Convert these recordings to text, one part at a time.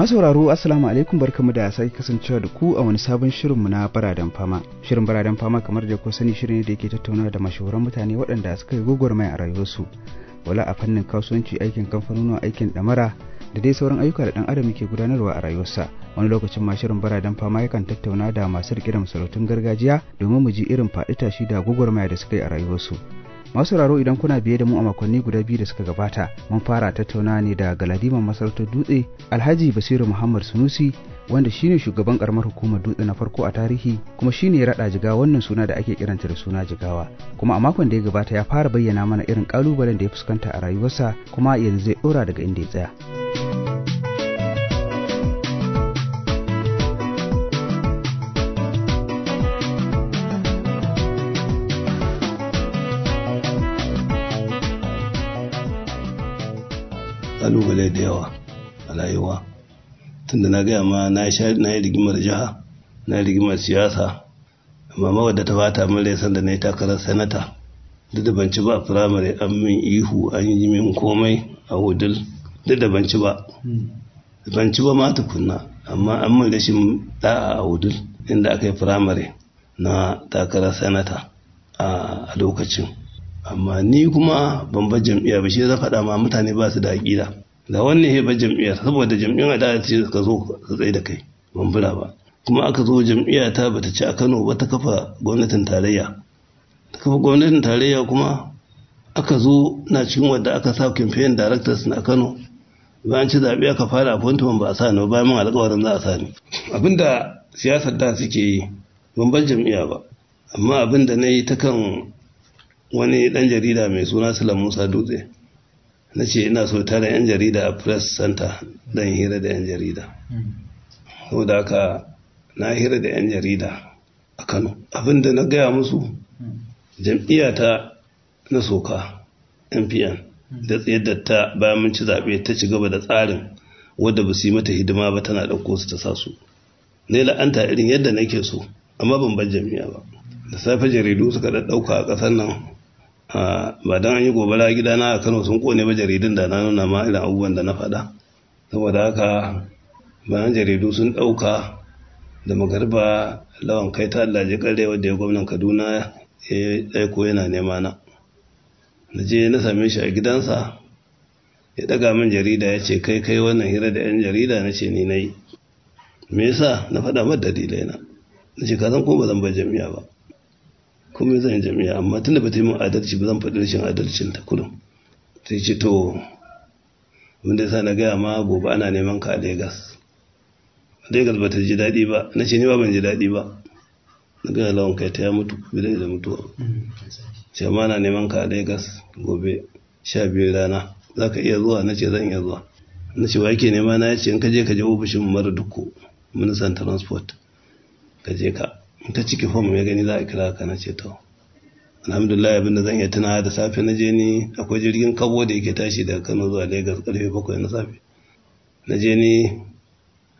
Masu sauraro, assalamu alaikum, barkamu da sake kasancewa da ku a wani sabon shirinmu na Baradan Fama. Shirin Baradan Fama, kamar da ku sani, shirin ne da yake tattauna da mashahuran mutane waɗanda suka yi gwagwarmaya a rayuwarsu. Wala a fannin kasuwanci, aikin kamfanonuwa, aikin ɗamara da dai sauran ayyuka da ɗan adam yake gudanarwa a rayuwarsa. Wani lokacin ma shirin Baradan Fama yakan tattauna da masu riƙe da masarautun gargajiya domin mu ji irin faɗi tashi da gwagwarmaya da suka yi a rayuwarsu. Masu sauraro, idan kuna biye da mu a makonni guda biyu da suka gabata, mun fara tattauna ne da Galadiman masarautar Dutse, Alhaji Basiru Muhammad Sunusi, wanda shine shugaban karamar hukumar Dutse na farko a tarihi, kuma shine ya rada Jigawa wannan suna da ake kiranta da suna Jigawa. Kuma a makon da ya gabata ya fara bayyana mana irin kalubalen da ya fuskanta a rayuwarsa, kuma yanzu zai dora daga inda ya tsaya. Kalubale da yawa a rayuwa, tunda na gaya ma na yi rigimar jiha, na yi rigimar siyasa, amma mawadda ta bata min rai sanda na yi takarar sanata, duk da ban ci ba a firamare, an min ihu, an yi min komai a Wudil, duk da ban ci ba, ban ci ba ma tukunna, amma an min rashin da'a a Wudil inda aka yi firamare na takarar sanata a lokacin. Amma ni kuma ban bar jam'iyya ba. Shi zan faɗa ma mutane ba su da aƙida da wannan he bar jam'iyyar, saboda jam'iyyar da ce ka zo ka tsaye da kai, ban bura ba. Kuma aka zo jam'iyya ta bata ci a Kano ba, ta kafa gwamnatin tarayya, ta kafa gwamnatin tarayya. Kuma aka zo na cikin wanda aka sa campaign directors na Kano. Bayan ci zaɓe aka fara appointment, ba a sa ni ba, bayan mun alƙawarin za a sa ni. Abinda siyasar da suke yi, ban bar jam'iyya ba, amma abinda na yi ta kan wani ɗan jarida mai suna Sula Musa Dutse, na ce ina so tara 'yan jarida a press center don hira da 'yan jarida. Saboda haka na hira da 'yan jarida a Kano. Abinda na gaya musu, jam'iyya ta na soka NPN da tsayar da ta bayan mun ci zaɓe, ta ci gaba da tsarin wadda ba su yi mata hidima ba, tana ɗauko su ta sa su. Ne la'anta irin yadda nake so, amma ban bar jam'iyya ba. Da safe jaridu suka ɗauka a ƙasar nan, ba don an yi gobara gidana a Kano sun kone ba jaridun, da na nuna ma irin abubuwan da na faɗa. Saboda haka bayan jaridu sun ɗauka, da magarba Lawan Kai ta Allah ji kare, wanda ya gwamnan Kaduna, ya aiko yana nema na. Na je na same shi a gidansa, ya ɗaga min jarida, ya ce, "Kai kai wannan hira da 'yan jarida?" Na ce, "Ni na yi." "Me yasa?" Na faɗa mar dalilai na. Na ce, "Ka san ko ba zan bar jam'iyya ba, kuma zan yi jam'iyya, amma tunda ba ta yi min adalci ba, zan faɗi rashin adalcin ta kullum." Sai ce, "To, wanda yasa na gaya ma, gobe ana neman ka a Legas." Legas ba ta ji daɗi ba. Na ce, "Ni ba ban ji daɗi ba." Na gaya Lawan Kai ta, ya mutu bai da mutuwa. Ce, "Amma ana neman ka a Legas gobe 12 rana, za ka iya zuwa?" Na ce, "Zan iya zuwa." Na ce, "Wa yake nema na?" Ya ce, "In ka je, ka je ofishin Umaru Dukku, ministan transport, ka je ka in ka cike fom ya gani, za a kira ka." Na ce, "To." Alhamdulillah, abin da zan iya tuna, da safe na je ni, akwai jirgin kabo da yake tashi daga Kano zuwa Lagos karfe 7 na safe. Na je ni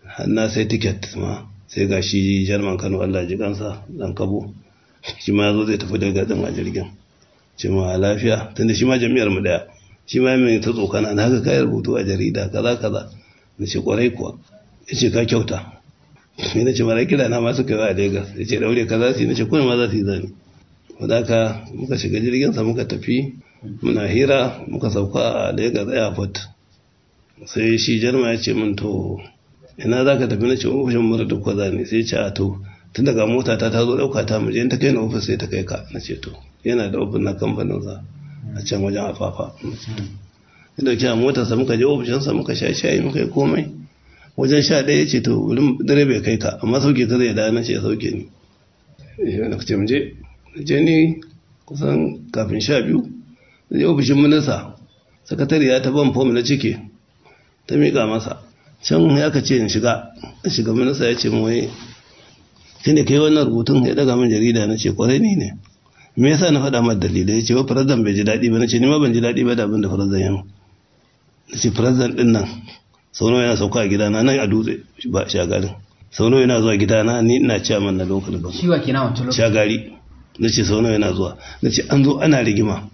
har na sai tiket ma, sai ga shi Jarman Kano, Allah ji kansa, dan kabo, shi ma zo zai tafi daga din a jirgin. Ce ma, "Lafiya?" Tunda shi ma jam'iyyar mu daya, shi ma mai ta tsokana na haka, "Kayan rubutu a jarida kaza kaza." Na ce, "Kwarai kuwa." Ya ce, "Ka kyauta." Ni na ce, "Mara kira na ma suka yi a Lagos." Ya ce, "Daure ka za su yi?" Na ce, "Kuma ma za su yi zani." Wadaka muka shiga jirgin sa muka tafi, muna hira muka sauka a Lagos airport. Sai shi Jarma ya ce min, "To, ina za ka tafi?" Na ce, "Ofishin Mura duk kwaza ne." Sai ya ce, "A to, tun daga mota ta ta zo ɗauka ta, mu je, ta kai na ofis sai ta kai ka." Na ce, "To." Yana da ofis na kamfanin sa a can wajen Afafa. Ya dauki a motarsa muka je ofishinsa, muka sha shayi, muka yi komai. Wajen 11 ya ce, "To, wurin direba ya kai ka, amma sauke ka zai da." Na ce, "Ya sauke ni." Na ce, "Mu je." Na je ni kusan kafin 12 na je ofishin minista, sakatariya ta ban fom na cike, ta miƙa masa. Can ya ka ce in shiga. Na shiga, minista ya ce min, "Wai kai ne kai wannan rubutun?" Ya daga min jarida. Na ce, "Kwarai, ni ne. Me yasa?" Na faɗa mata dalilai. Ya ce, "Wa president bai ji daɗi ba." Na ce, "Ni ma ban ji daɗi ba da abin da president ya. Na ce, "President ɗin nan sau nawa yana sauka a gidana nan a Dutse ba Shagarin? Sau nawa yana zuwa gidana? Ni ina chairman na local government." Shi wa kenan wancan lokacin? Shagari. Na ce, "Sau nawa yana zuwa?" Na ce, "An zo ana rigima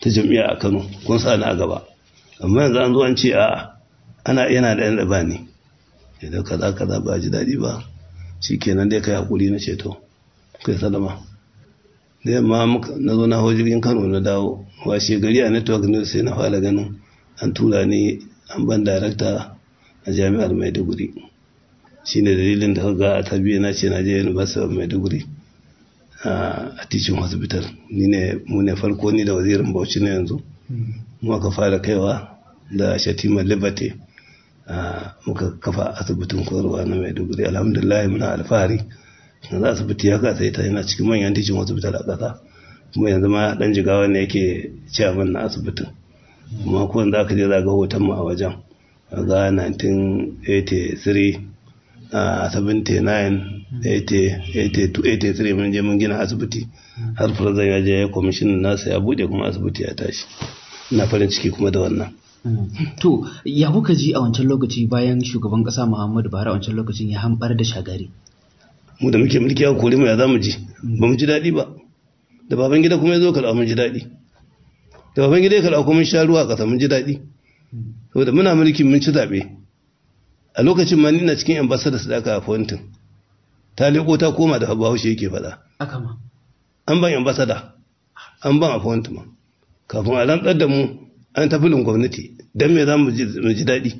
ta jam'iyya a Kano, kun sa ni a gaba, amma yanzu an zo an ce a'a, ana yana da yan ba ne." Idan kaza kaza ba ji daɗi ba, shi kenan dai kai hakuri. Na ceto kai salama. Da yamma na zo na hau jirgin Kano na dawo. Washe gari a Network News sai na fara ganin an tura ni, an ban darakta a jami'ar Maiduguri. Shine dalilin da ga a tarbiyya na ce na je University of Maiduguri a teaching hospital. Ni ne, mu ne farko, ni da wazirin Bauchi na yanzu, mu aka fara kaiwa da Shatima Liberty, muka kafa asibitin koyarwa na Maiduguri. Alhamdulillah, muna alfahari, yanzu asibiti ya kasa ita, yana cikin manyan teaching hospital a ƙasa. Kuma yanzu ma dan Jigawa ne yake chairman na asibitin. Kuma ko yanzu aka je za ga hoton mu a wajen, ga 1983, 79, 80, 82, 83, mun je mun gina asibiti, har president ya je ya commission nasa ya bude, kuma asibiti ya tashi. Ina farin ciki kuma da wannan. To, ya kuka ji a wancan lokaci bayan shugaban kasa Muhammadu Buhari a wancan lokacin ya hambar da Shagari? Mu da muke mulki aka kore mu, ya za mu ji? Ba mu ji daɗi ba. Da baban gida kuma ya zo karɓa, mun ji daɗi. Da baban gida ya karɓa kuma mun sha ruwa a ƙasa, mun ji daɗi, saboda muna mulki, mun ci zaɓe. A lokacin ma ni na cikin ambassadors da aka appointing. Ta leko ta koma da Bahaushe yake faɗa. Aka ma. An ban ambassador, an ban appointment kafin a rantsar da mu, an tafi gwamnati. Don me za mu ji daɗi?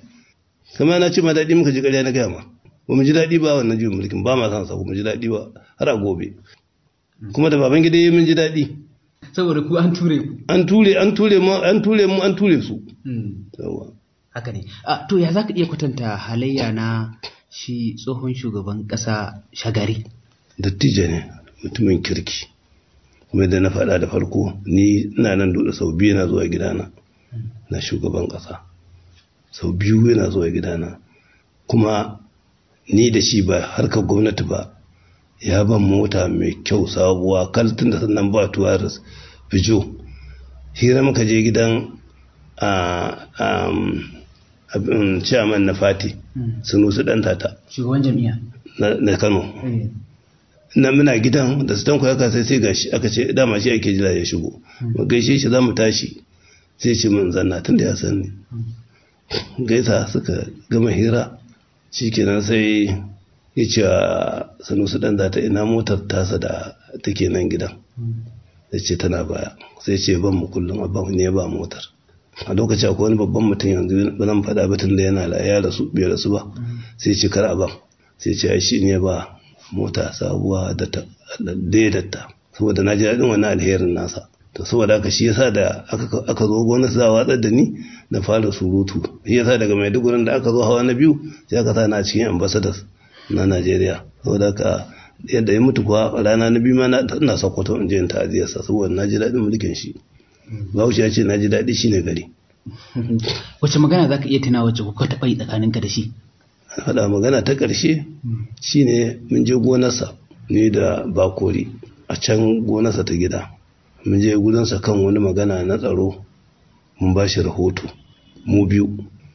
Kamar na ce ma daɗi muka ji, ƙarya na gaya ma. Ba mu ji daɗi ba wannan juyin mulkin, ba ma san sa, mu ji daɗi ba har a gobe. Kuma da baban gida mun ji daɗi. Saboda ku an ture ku. An ture, an ture mu, an ture mu, an ture su. Yawa. Haka ne. To, ya za ka iya kwatanta halayya na shi tsohon shugaban ƙasa Shagari? Dattijo ne, mutumin kirki. Kuma da na faɗa da farko, ni ina nan Dutse, sau 2 yana zuwa gidana na shugaban ƙasa. Sau 2 yana zuwa gidana. Kuma ni da shi ba harkar gwamnati ba, ya ban mota mai kyau, sabuwa kal, tun da sannan ba tuwaris fijo. Hira muka je gidan a chairman na party, Sunusu Dan Tata. Shugaban jam'iyya. Na Kano. Na muna gidan da su Tanko ya sai sai gashi aka ce dama shi ake jira ya shigo. Mu gaishe shi, za mu tashi, sai ce mun zanna, tun da ya san ni. Gaisa, suka gama hira, shikenan sai ya ce wa Sanusi Dan Tata, ina motar tasa da take nan gidan? Ya ce tana baya. Sai ce ban mu kullum a ban ne ba motar. A lokacin akwai wani babban mutum, yanzu ba zan faɗa ba tun da yana ya rasu, bai rasu ba. Sai ce kar a ban. Sai ce ai shi ne ba mota sabuwa da ta daidaita, saboda na ji daɗin wannan alherin nasa. To, saboda haka shi yasa da aka zo gwamnati za a watsar da ni, na fara surutu. Shi yasa daga Maiduguri da aka zo hawa na biyu, sai aka sa na cikin ambassadors na Najeriya. Saboda haka yadda ya mutu kuwa, rana na biyu ma ina Sokoto in je in ta'aziyarsa, saboda na ji daɗin mulkin shi. Bahaushe ya ce na ji daɗi shine gari. Wace magana za ka iya tuna wacce kuka taɓa yi tsakaninka da shi? Faɗa magana ta ƙarshe shine mun je gonarsa, ni da Bakori, a can gonarsa ta gida. Mun je gurinsa kan wani magana na tsaro, mun ba shi rahoto mu biyu.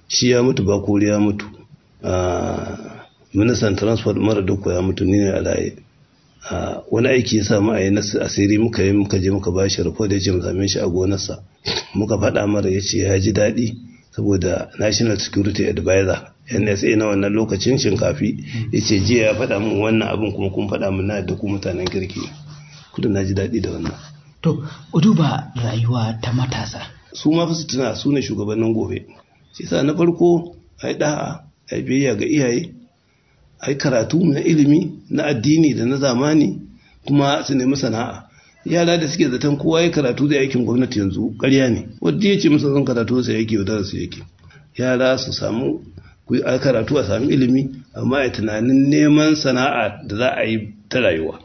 Shi ya mutu, Bakori ya mutu, ministan transport Mara Dukko ya mutu, ni ne a raye. Wani aiki ya samu a yi na asiri muka yi, muka je muka ba shi rahoto, ya ce mu same shi a gonarsa. Muka faɗa mara, ya ce ya ji daɗi, saboda National Security Advisor, NSA na wannan lokacin, Shinkafi, ya ce jiya ya faɗa min wannan abin, kuma kun faɗa min, na da ku mutanen kirki kudu, na ji daɗi da wannan. To, duba rayuwa ta matasa. Su ma su tuna su ne shugabannin gobe. Shi sa na farko a yi ɗa'a, a yi biyayya ga iyaye, a yi karatu na ilimi na addini da na zamani, kuma su nemi sana'a. Yara da suke zaton kowa ya karatu zai aikin gwamnati yanzu, ƙarya ne. Wadda ya ce musu zan karatu sai yake yaudarar su yake. Yara su samu ku yi karatu, a sami ilimi, amma a tunanin neman sana'a da za a yi ta rayuwa.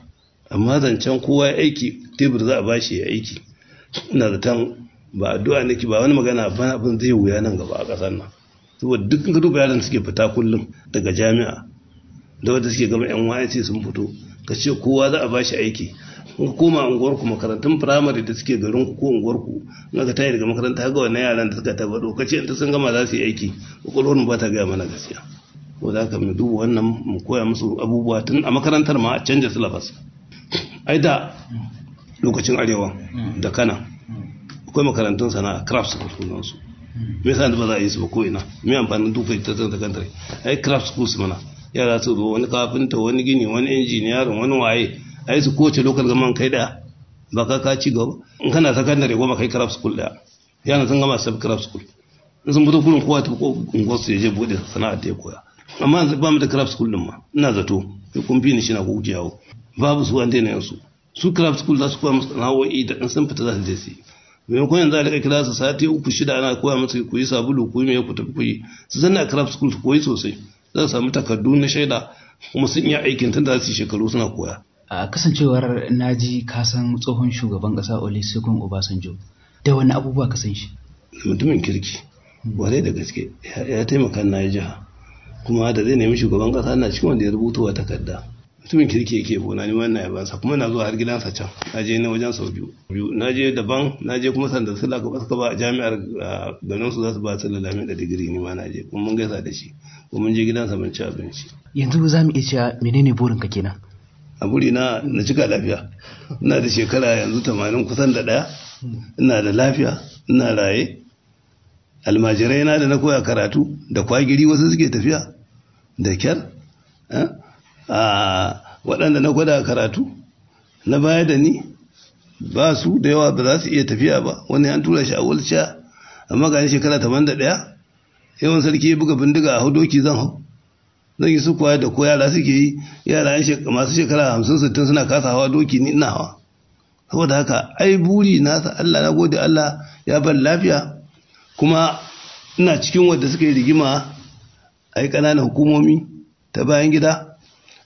Amma zancen kowa ya aiki tebur za a bashi ya aiki, ina zaton ba addu'a nake ba wani magana ba, abin zai wuya nan gaba a ƙasar nan, saboda duk ka duba yaran suke fita kullum daga jami'a da wanda suke gama NYSC sun fito, ka ce kowa za a bashi aiki. In ka koma unguwarku, makarantun firamare da suke garin ku ko unguwarku, in aka tayi daga makaranta ga wannan yaran da suka tabbado, ka ce in sun gama za su yi aiki, kwakwalwar mu ba ta gaya mana gaskiya. Ko za ka mu duba wannan, mu koya musu abubuwa tun a makarantar ma, a canja syllabus. Ai da lokacin arewa da kana akwai makarantun sana'a, crafts da sunansu. Me yasa ba za a yi su ba ko ina? Me amfanin duka ta sakandare? Ai craft schools mana, yara su zo, wani kafinta, wani gini, wani injiniyarin, wani waye, ai su kowace local government kai daya, ba ka ci gaba. In kana sakandare 10 kai craft school daya, yana sun gama sub craft school, in sun fito kurin kowa ta ko unguwar su ya je bude sana'ar da ya koya. Amma yanzu ba mu da craft school din ma, ina zato sai kun fi ni shi na ko kuke yawo, babu su, an daina yansu su. Craft school za su koya musu sana'o'i da in sun fita za su je su yi. Maimakon yanzu a rika kira su sati 3 6 ana koya musu ku yi sabulu, ku yi mai, ku tafi ku yi, su zanna craft school su koyi sosai, za su samu takardu na shaida kuma sun iya aikin tun da za su yi shekaru suna koya. A kasancewar naji ka san tsohon shugaban kasa Olusegun Obasanjo, da wani abubuwa ka san shi? Mutumin kirki, warai da gaske, ya taimaka na yi jiha, kuma da zai nemi shugaban kasa na cikin wanda ya rubuta wa takarda. Mutumin kirki yake bona, ni wannan yabansa, kuma na zuwa har gidansa can, na je ne wajen sau biyu biyu, na je daban, na je kuma sanda su laka suka ba a jami'ar garin su za su ba su lalami da digiri, ni ma na je kuma mun gaisa da shi, kuma mun je gidansa mun ci abinci. Yanzu za mu iya cewa menene burinka kenan? A burina na cika lafiya. Ina da shekara yanzu 80 kusan da ɗaya, ina da lafiya, ina raye. Almajirai na da na koya karatu da kwagiri wasu suke tafiya da kyar, a waɗanda na gwada karatu na baya da ni ba su da yawa, ba za su iya tafiya ba, wani an tura shi a wheelchair, amma ga shekara 81, yawan sarki ya buga bindiga a hau doki zan hau, zan yi su koya da ko yara suke yi, yara masu shekara 50 60 suna kasa hawa doki, ni ina hawa. Saboda haka ai buri nasa Allah, na gode Allah ya ban lafiya, kuma ina cikin wadda suka yi rigima a yi ƙananan hukumomi ta bayan gida,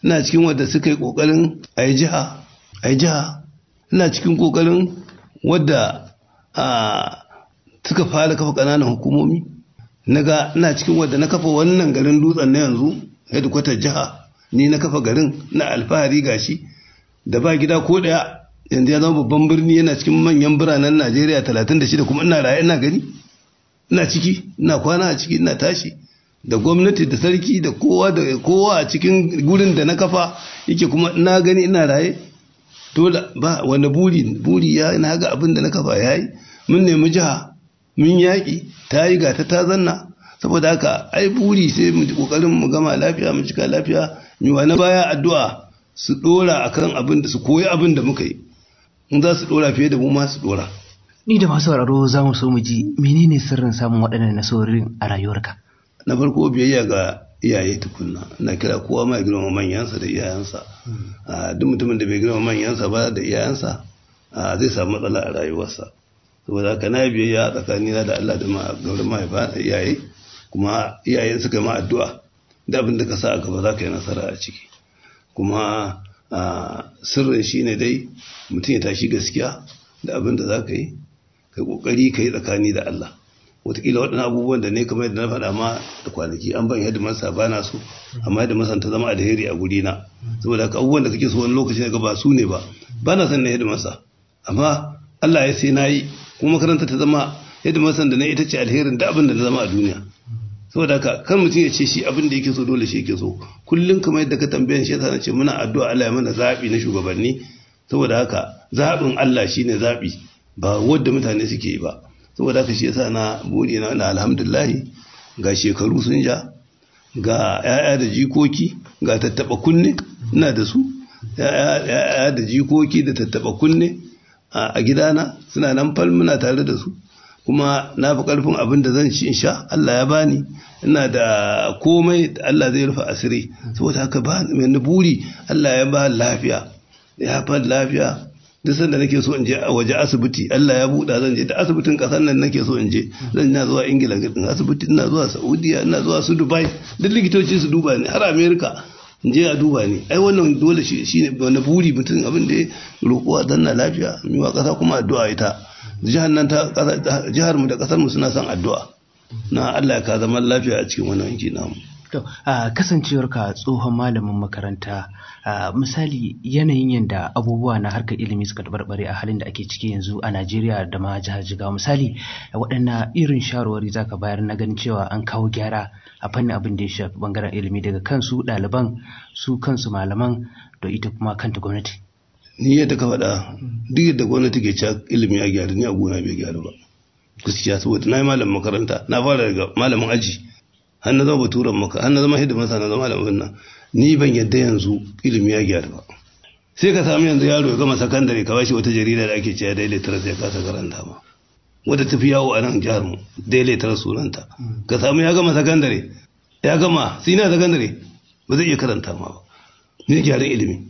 ina cikin wadda suka yi ƙoƙarin a yi jiha, ina cikin ƙoƙarin wadda suka fara kafa ƙananan hukumomi, naga ina cikin wadda na kafa wannan garin Dutsen na yanzu headquarter jiha, ni na kafa garin, na alfahari gashi da ba gida ko ɗaya, yanzu ya zama babban birni, yana cikin manyan biranen Najeriya 36, kuma ina raye ina gani, ina ciki, ina kwana a ciki, ina tashi da gwamnati da sarki da kowa da kowa a cikin gurin da na kafa yake, kuma ina gani ina raye. Dole ba wanda buri ya na ga abin da na kafa yayi. Mun nemi jiha, mun yaƙi, ta yi gata ta zanna. Saboda haka ai buri sai mu kokarin mu gama lafiya, mu cika lafiya, mu wani baya addu'a su dora akan abin da su koyi abin da muka yi, in za su dora fiye da mu ma su dora. Ni da masu sauraro za mu so mu ji menene sirrin samun waɗannan nasarorin a rayuwarka? Na farko biyayya ga iyaye tukunna, ina kira kowa ma ya girmama manyansa da iyayensa. Duk mutumin da bai girmama manyansa ba da iyayensa zai samu matsala a rayuwarsa. Saboda haka na biyayya tsakanina da Allah da gaurin mahaifa da iyaye, kuma iyaye suka ma addu'a da abin da ka sa a gaba za ka yi nasara a ciki. Kuma sirrin shine dai mutum ya tashi gaskiya da abin da za ka yi, ka kokari ka yi tsakani da Allah. Wataƙila waɗannan abubuwan da ne kamar yadda na faɗa ma da kwanaki an ban hidimarsa ba na so, amma hidimarsa ta zama alheri a guri na. Saboda haka abubuwan da kake so wani lokaci ga ba su ne ba, ba na son na hidimarsa, amma Allah ya sai na yi, kuma makaranta ta zama hidimarsa da na ita ce alherin da abin da na zama a duniya. Saboda haka kar mutum ya ce shi abin da yake so dole shi yake so kullum. Kamar yadda ka tambayan shi yasa na ce muna addu'a Allah ya mana zaɓi na shugabanni. Saboda haka zaɓin Allah shine zaɓi, ba wanda mutane suke yi ba. Saboda haka shi yasa na buri na alhamdulillah, ga shekaru sun ja, ga 'ya'ya da jikoki, ga tattaɓa kunne ina da su, 'ya'ya da jikoki da tattaɓa kunne a gidana suna nan fal, muna tare da su. Kuma na fi ƙarfin abin da zan ci in sha, Allah ya bani, ina da komai da Allah zai rufe asiri. Saboda haka ba mai buri, Allah ya ba lafiya, ya ba lafiya. Duk sanda nake so in je a waje asibiti Allah ya buɗa zan je, da asibitin ƙasar nan nake so in je zan, ina zuwa Ingila asibiti, ina zuwa Saudiya, ina zuwa su Dubai, duk likitoci su duba ni, har America in je a duba ni. Ai wannan dole shi shine wani buri mutum abin da ya roƙo a zanna lafiya, mu wa ƙasa kuma addu'a. Ita jihar nan ta jihar mu da ƙasar mu suna son addu'a na Allah ya ka zaman lafiya a cikin wannan yanki namu. To, kasancewarka tsohon malamin makaranta, misali yanayin yadda abubuwa na harkar ilimi suka tabarbare a halin da ake ciki yanzu a Najeriya da ma jihar Jigawa, misali waɗanne irin shawarwari zaka bayar na ganin cewa an kawo gyara a fannin abin da ya shafi bangaren ilimi, daga kansu ɗaliban, su kansu malaman, da ita kuma kanta gwamnati? Ni yadda ka faɗa, duk yadda gwamnati ke cewa ilimi ya gyaru, ni a gona bai gyaru ba. Gaskiya saboda na yi malamin makaranta, na fara daga malamin aji har na zama baturen maka, har na zama hidimarsa, na zama malamin nan. Ni ban yadda yanzu ilimi ya gyaru ba. Sai ka samu yanzu yaro ya gama sakandare, ka bashi wata jarida da ake cewa Daily Trust, ya kasa karanta ma. Wata tafi yawo a nan jihar mu, Daily Trust sunanta. Ka samu ya gama sakandare, ya gama senior sakandare, ba zai iya karanta ma ba. Ne gyaran ilimi.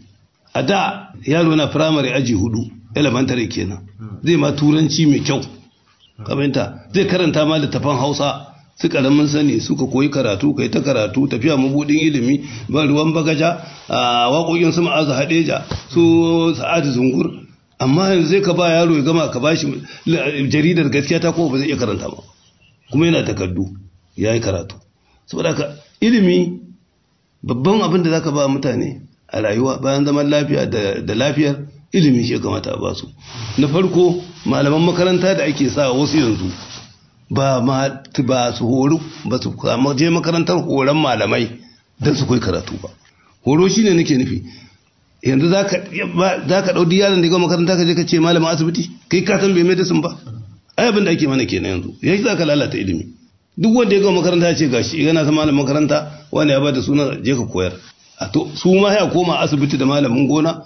A da yaro na firamare aji 4, elementary kenan, zai ma turanci mai kyau. Ka fahimta, zai karanta ma littafan Hausa su Karamin Sani, suka koyi karatu, kai ta karatu, Tafiya Mabudin Ilimi, Ban Ruwan Bagaja, a waƙoƙin su Ma'azu Hadeja, su Sa'adu Zungur. Amma yanzu zai ka ba yaro ya gama, ka bashi jaridar Gaskiya Ta, kuma ba zai iya karanta ba, kuma yana takardu ya yi karatu. Saboda haka ilimi babban abin da zaka ba mutane a rayuwa bayan zaman lafiya da lafiyar ilimi shi ya kamata a ba su. Na farko, malaman makaranta da ake sa wasu yanzu ba ma ba su horo ba, su je makarantar horon malamai don su koyi karatu ba. Horo shine nake nufi, yanzu za ka ɗau yaron da ya gama makaranta ka je ka ce malamin asibiti, kai ka san bai medicine ba. Ai abin da ake mana kenan yanzu, yanzu za ka lalata ilimi. Duk wanda ya gama makaranta ya ce gashi yana sa malamin makaranta, wani ya bada suna, je ka koyar. A to su ma ya koma asibiti da malamin gona.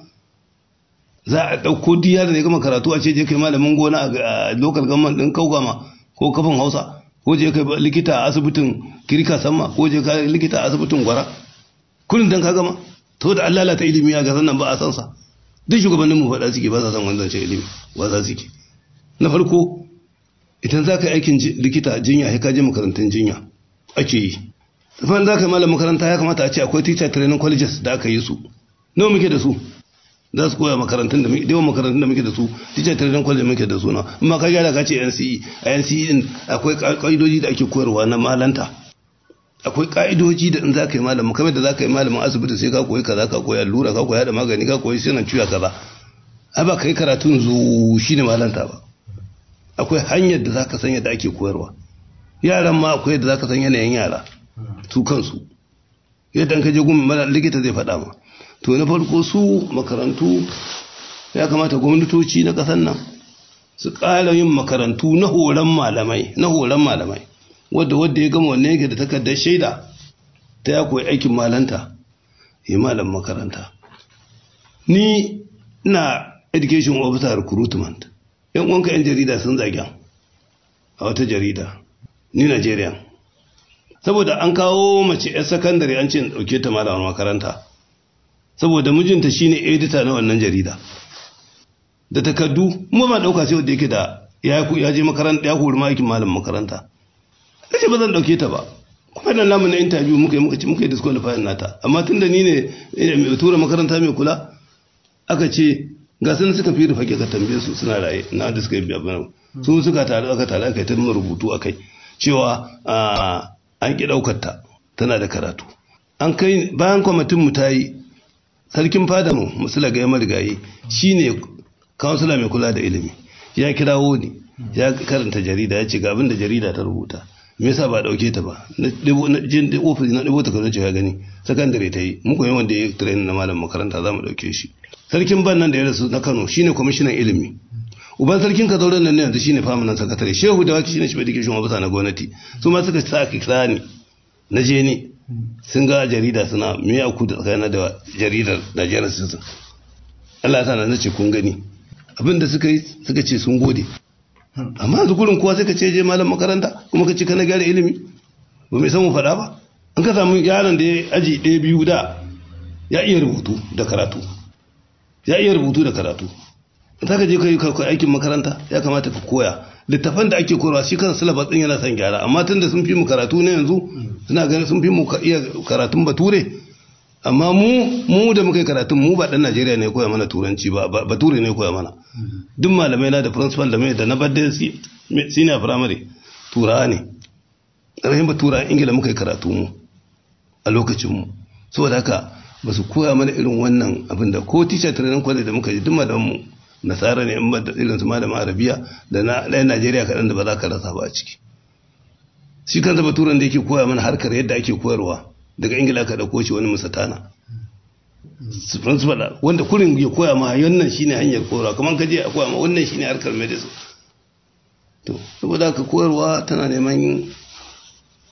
Za a ɗauko duk yaron da ya gama karatu a ce je kai malamin gona a local government ɗin Kaugama ko Kafin Hausa, ko je kai likita a asibitin Kirika Samma, ko je kai likita a asibitin Gwara, kullum dan ka gama. To da Allah lalata ilimi ya ga sannan ba a san sa. Duk shugabannin mu faɗa suke, ba sa san wannan ilimi, ba sa suke. Na farko, idan za ka yi aikin likita jinya, sai ka je makarantun jinya ake yi. Sannan za ka yi malam makaranta, ya kamata a ce akwai teacher training colleges da aka yi su. Nawa muke da su za su koya? Makarantun da muke, yawan makarantun da muke da su, teacher training college muke da su na. Amma ka gyara ka ce NCE, a NCE din akwai ka'idoji da ake koyarwa na malanta. Akwai ka'idoji da in za ka yi malamin, kamar da za ka yi malamin asibiti, sai ka koyi kaza, ka koyi allura, ka koyi da magani, ka koyi sinan ciya kaza. Ai ba ka yi karatun zu shine malanta ba. Akwai hanyar da za ka san yadda ake koyarwa yaran ma, akwai yadda za ka san yanayin yara su kansu, yadda ka je gun mara likita zai faɗa ma. To na farko, su makarantu ya kamata gwamnatoci na ƙasar nan su ƙara yin makarantu na horon malamai, na horon malamai, wadda ya gama wannan yake da takardar shaida ta ya koyi aikin malanta, ya malam makaranta. Ni ina education officer recruitment. Yan uwanka yan jarida sun zagen a wata jarida ni Nigerian, saboda an kawo mace 'yar sakandare, an ce in ɗauke ta malamar makaranta, saboda mijinta shine edita na wannan jarida da takardu. Mu ba ɗauka sai wanda yake da ya je makaranta, ya hori aikin malam makaranta. Nace ba zan ɗauke ta ba. Kuma nan namu na interview muka yi, muka ci, muka yi disqualifying nata. Amma tunda ni ne mai tura makaranta mai kula, aka ce ga sun suka fi rufake, ka tambaye su, suna raye na da suka yi biya su suka taru, aka taru aka yi ta rubutu akai cewa an ki ɗaukar ta, tana da karatu. An kai bayan kwamitin mu ta yi, sarkin fada mu Musula Gaya marigayi shine kansula mai kula da ilimi, ya kirawo ni, ya karanta jarida, ya ce ga abin da jarida ta rubuta, me yasa ba dauke ta ba? Na jin ofis na ɗebo takardun, ce ya gani, sakandare ta yi, muku yi wanda ya training na malam makaranta, za mu dauke shi. Sarkin ban nan da ya rasu na Kano shine kwamishinan ilimi. Uban sarkin Kazauren nan ne yanzu shine permanent secretary. Shehu da Waki shine chief education officer na gwamnati. Su ma suka sa aka kira ni, na je ni, sun ga jarida suna me ya ku da tsakanin da jaridar Nigerian Citizen. Allah ya sa na ce kun gani abin da suka yi, suka ce sun gode. Amma yanzu kurin kowa sai ka ce je malam makaranta, kuma ka ce kana gyara ilimi, ba mai san mu faɗa ba. An ka samu yaron da ya aji ɗaya biyu da ya iya rubutu da karatu, ya iya rubutu da karatu, za ka je ka yi aikin makaranta, ya kamata ka koya littafan da ake koyarwa. Shi kan syllabus din yana son gyara, amma tunda sun fi mu karatu ne yanzu, suna ganin sun fi mu iya karatun bature. Amma mu da muka yi karatun mu, ba dan Najeriya ne koya mana turanci ba, bature ne koya mana. Duk malamai na da principal da mai da na badde senior primary turawa ne, rahim batura Ingila muka yi karatu mu a lokacin mu. Saboda haka ba su koya mana irin wannan abin da ko teacher training college da muka yi, duk malaman mu nasara ne, in ba da irin su malamin Arabiya da na ɗayan Najeriya kaɗan da ba za ka rasa ba a ciki. Shi kansa baturen da yake koya mana harkar yadda ake koyarwa, daga Ingila aka ɗauko shi, wani musatana principal, wanda kurin ya koya ma wannan shine hanyar koyarwa, kamar ka je a koya ma wannan shine harkar medicine. To saboda haka koyarwa tana neman,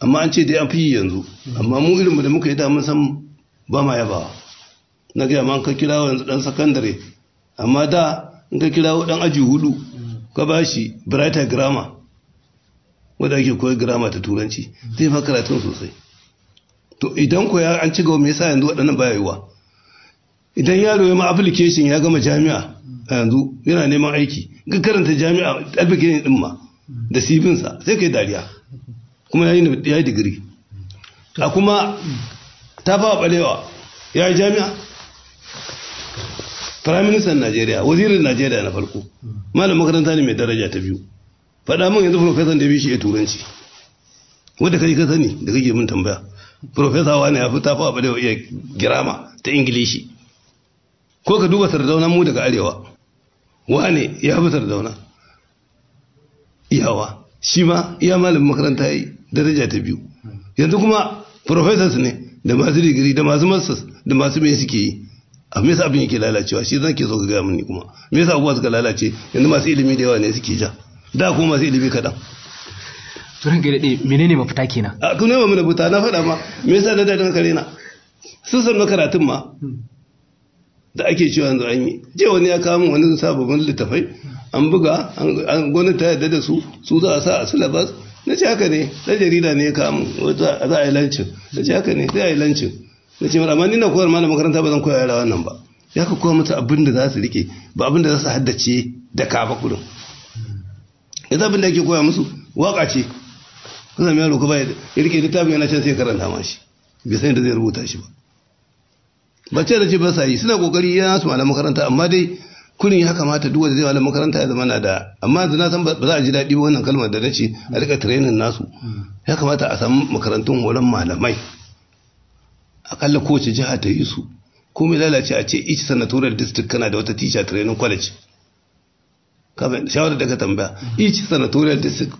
amma an ce dai an fi yi yanzu, amma mu irinmu da muka yi da mun san ba ma yabawa. Na gaya ma ka kirawo yanzu dan sakandare, amma da in ka kirawo dan aji 4 ka ba shi brighter grammar wanda ake koyar grammar ta turanci, zai fa karatun sosai. To idan ko ya an ci gaba, me yasa yanzu waɗannan baya yiwa? Idan yaro ya ma application ya gama jami'a a yanzu yana neman aiki, ga karanta jami'a application din ma da CV sa sai kai dariya, kuma ya yi digiri. A kuma ta fa balewa ya yi jami'a, Prime Minister Najeriya, wazirin Najeriya na farko, malam makaranta ne mai daraja ta 2. Faɗa min yanzu professor da bi shi ya turanci, wanda kai ka sani da kake min tambaya, professor wani ya fi tafa balewa iya girama ta Ingilishi. Ko ka duba Sardauna mu daga arewa, wane ya fi Sardauna iyawa, shi ma iya malamin makaranta ya yi daraja ta 2. Yanzu kuma professors ne da masu digiri da masu masters da masu me suke yi. A me yasa abin yake lalacewa? Shi zan ke so ka gaya mini kuma me yasa abubuwa suka lalace yanzu? Masu ilimi da yawa ne suke ja, da kuma masu ilimi kaɗan. Turan ga daɗe, menene mafita kenan? A kuma nema mana buta na faɗa ma me yasa na daɗin kare na sun san karatun ma da ake cewa yanzu an yi. Je wani ya kawo min wani sababbin littafai an buga, an gwamnati ta yarda da su, su za a sa a syllabus. Na ce haka ne, ɗan jarida ne ya kawo min za a yi lancin. Na ce haka ne, sai a yi lancin. Na ce amma ni na koyar malam makaranta ba zan koya yara wannan ba. Ya ka koya musu abin da za su rike, ba abin da za su haddace da ka ba kurin. Yanzu abin da ake koya musu waka ce. Ka sami yaro ka ba ya rike littafin yana can sai karanta ma shi, bai san yadda zai rubuta shi ba. Ba ce da ce ba sa yi, suna kokari yana su malam makaranta, amma dai kurin ya kamata duk wanda zai malam makaranta ya zama na da, amma yanzu na san ba za a ji daɗi ba wannan kalmar da na ce a rika training nasu. Ya kamata a samu makarantun horon malamai, akalla kowace jiha ta yi su. Ko mai lalace a ce each senatorial district kana da wata teacher training college. Shawarar da ka tambaya, each senatorial district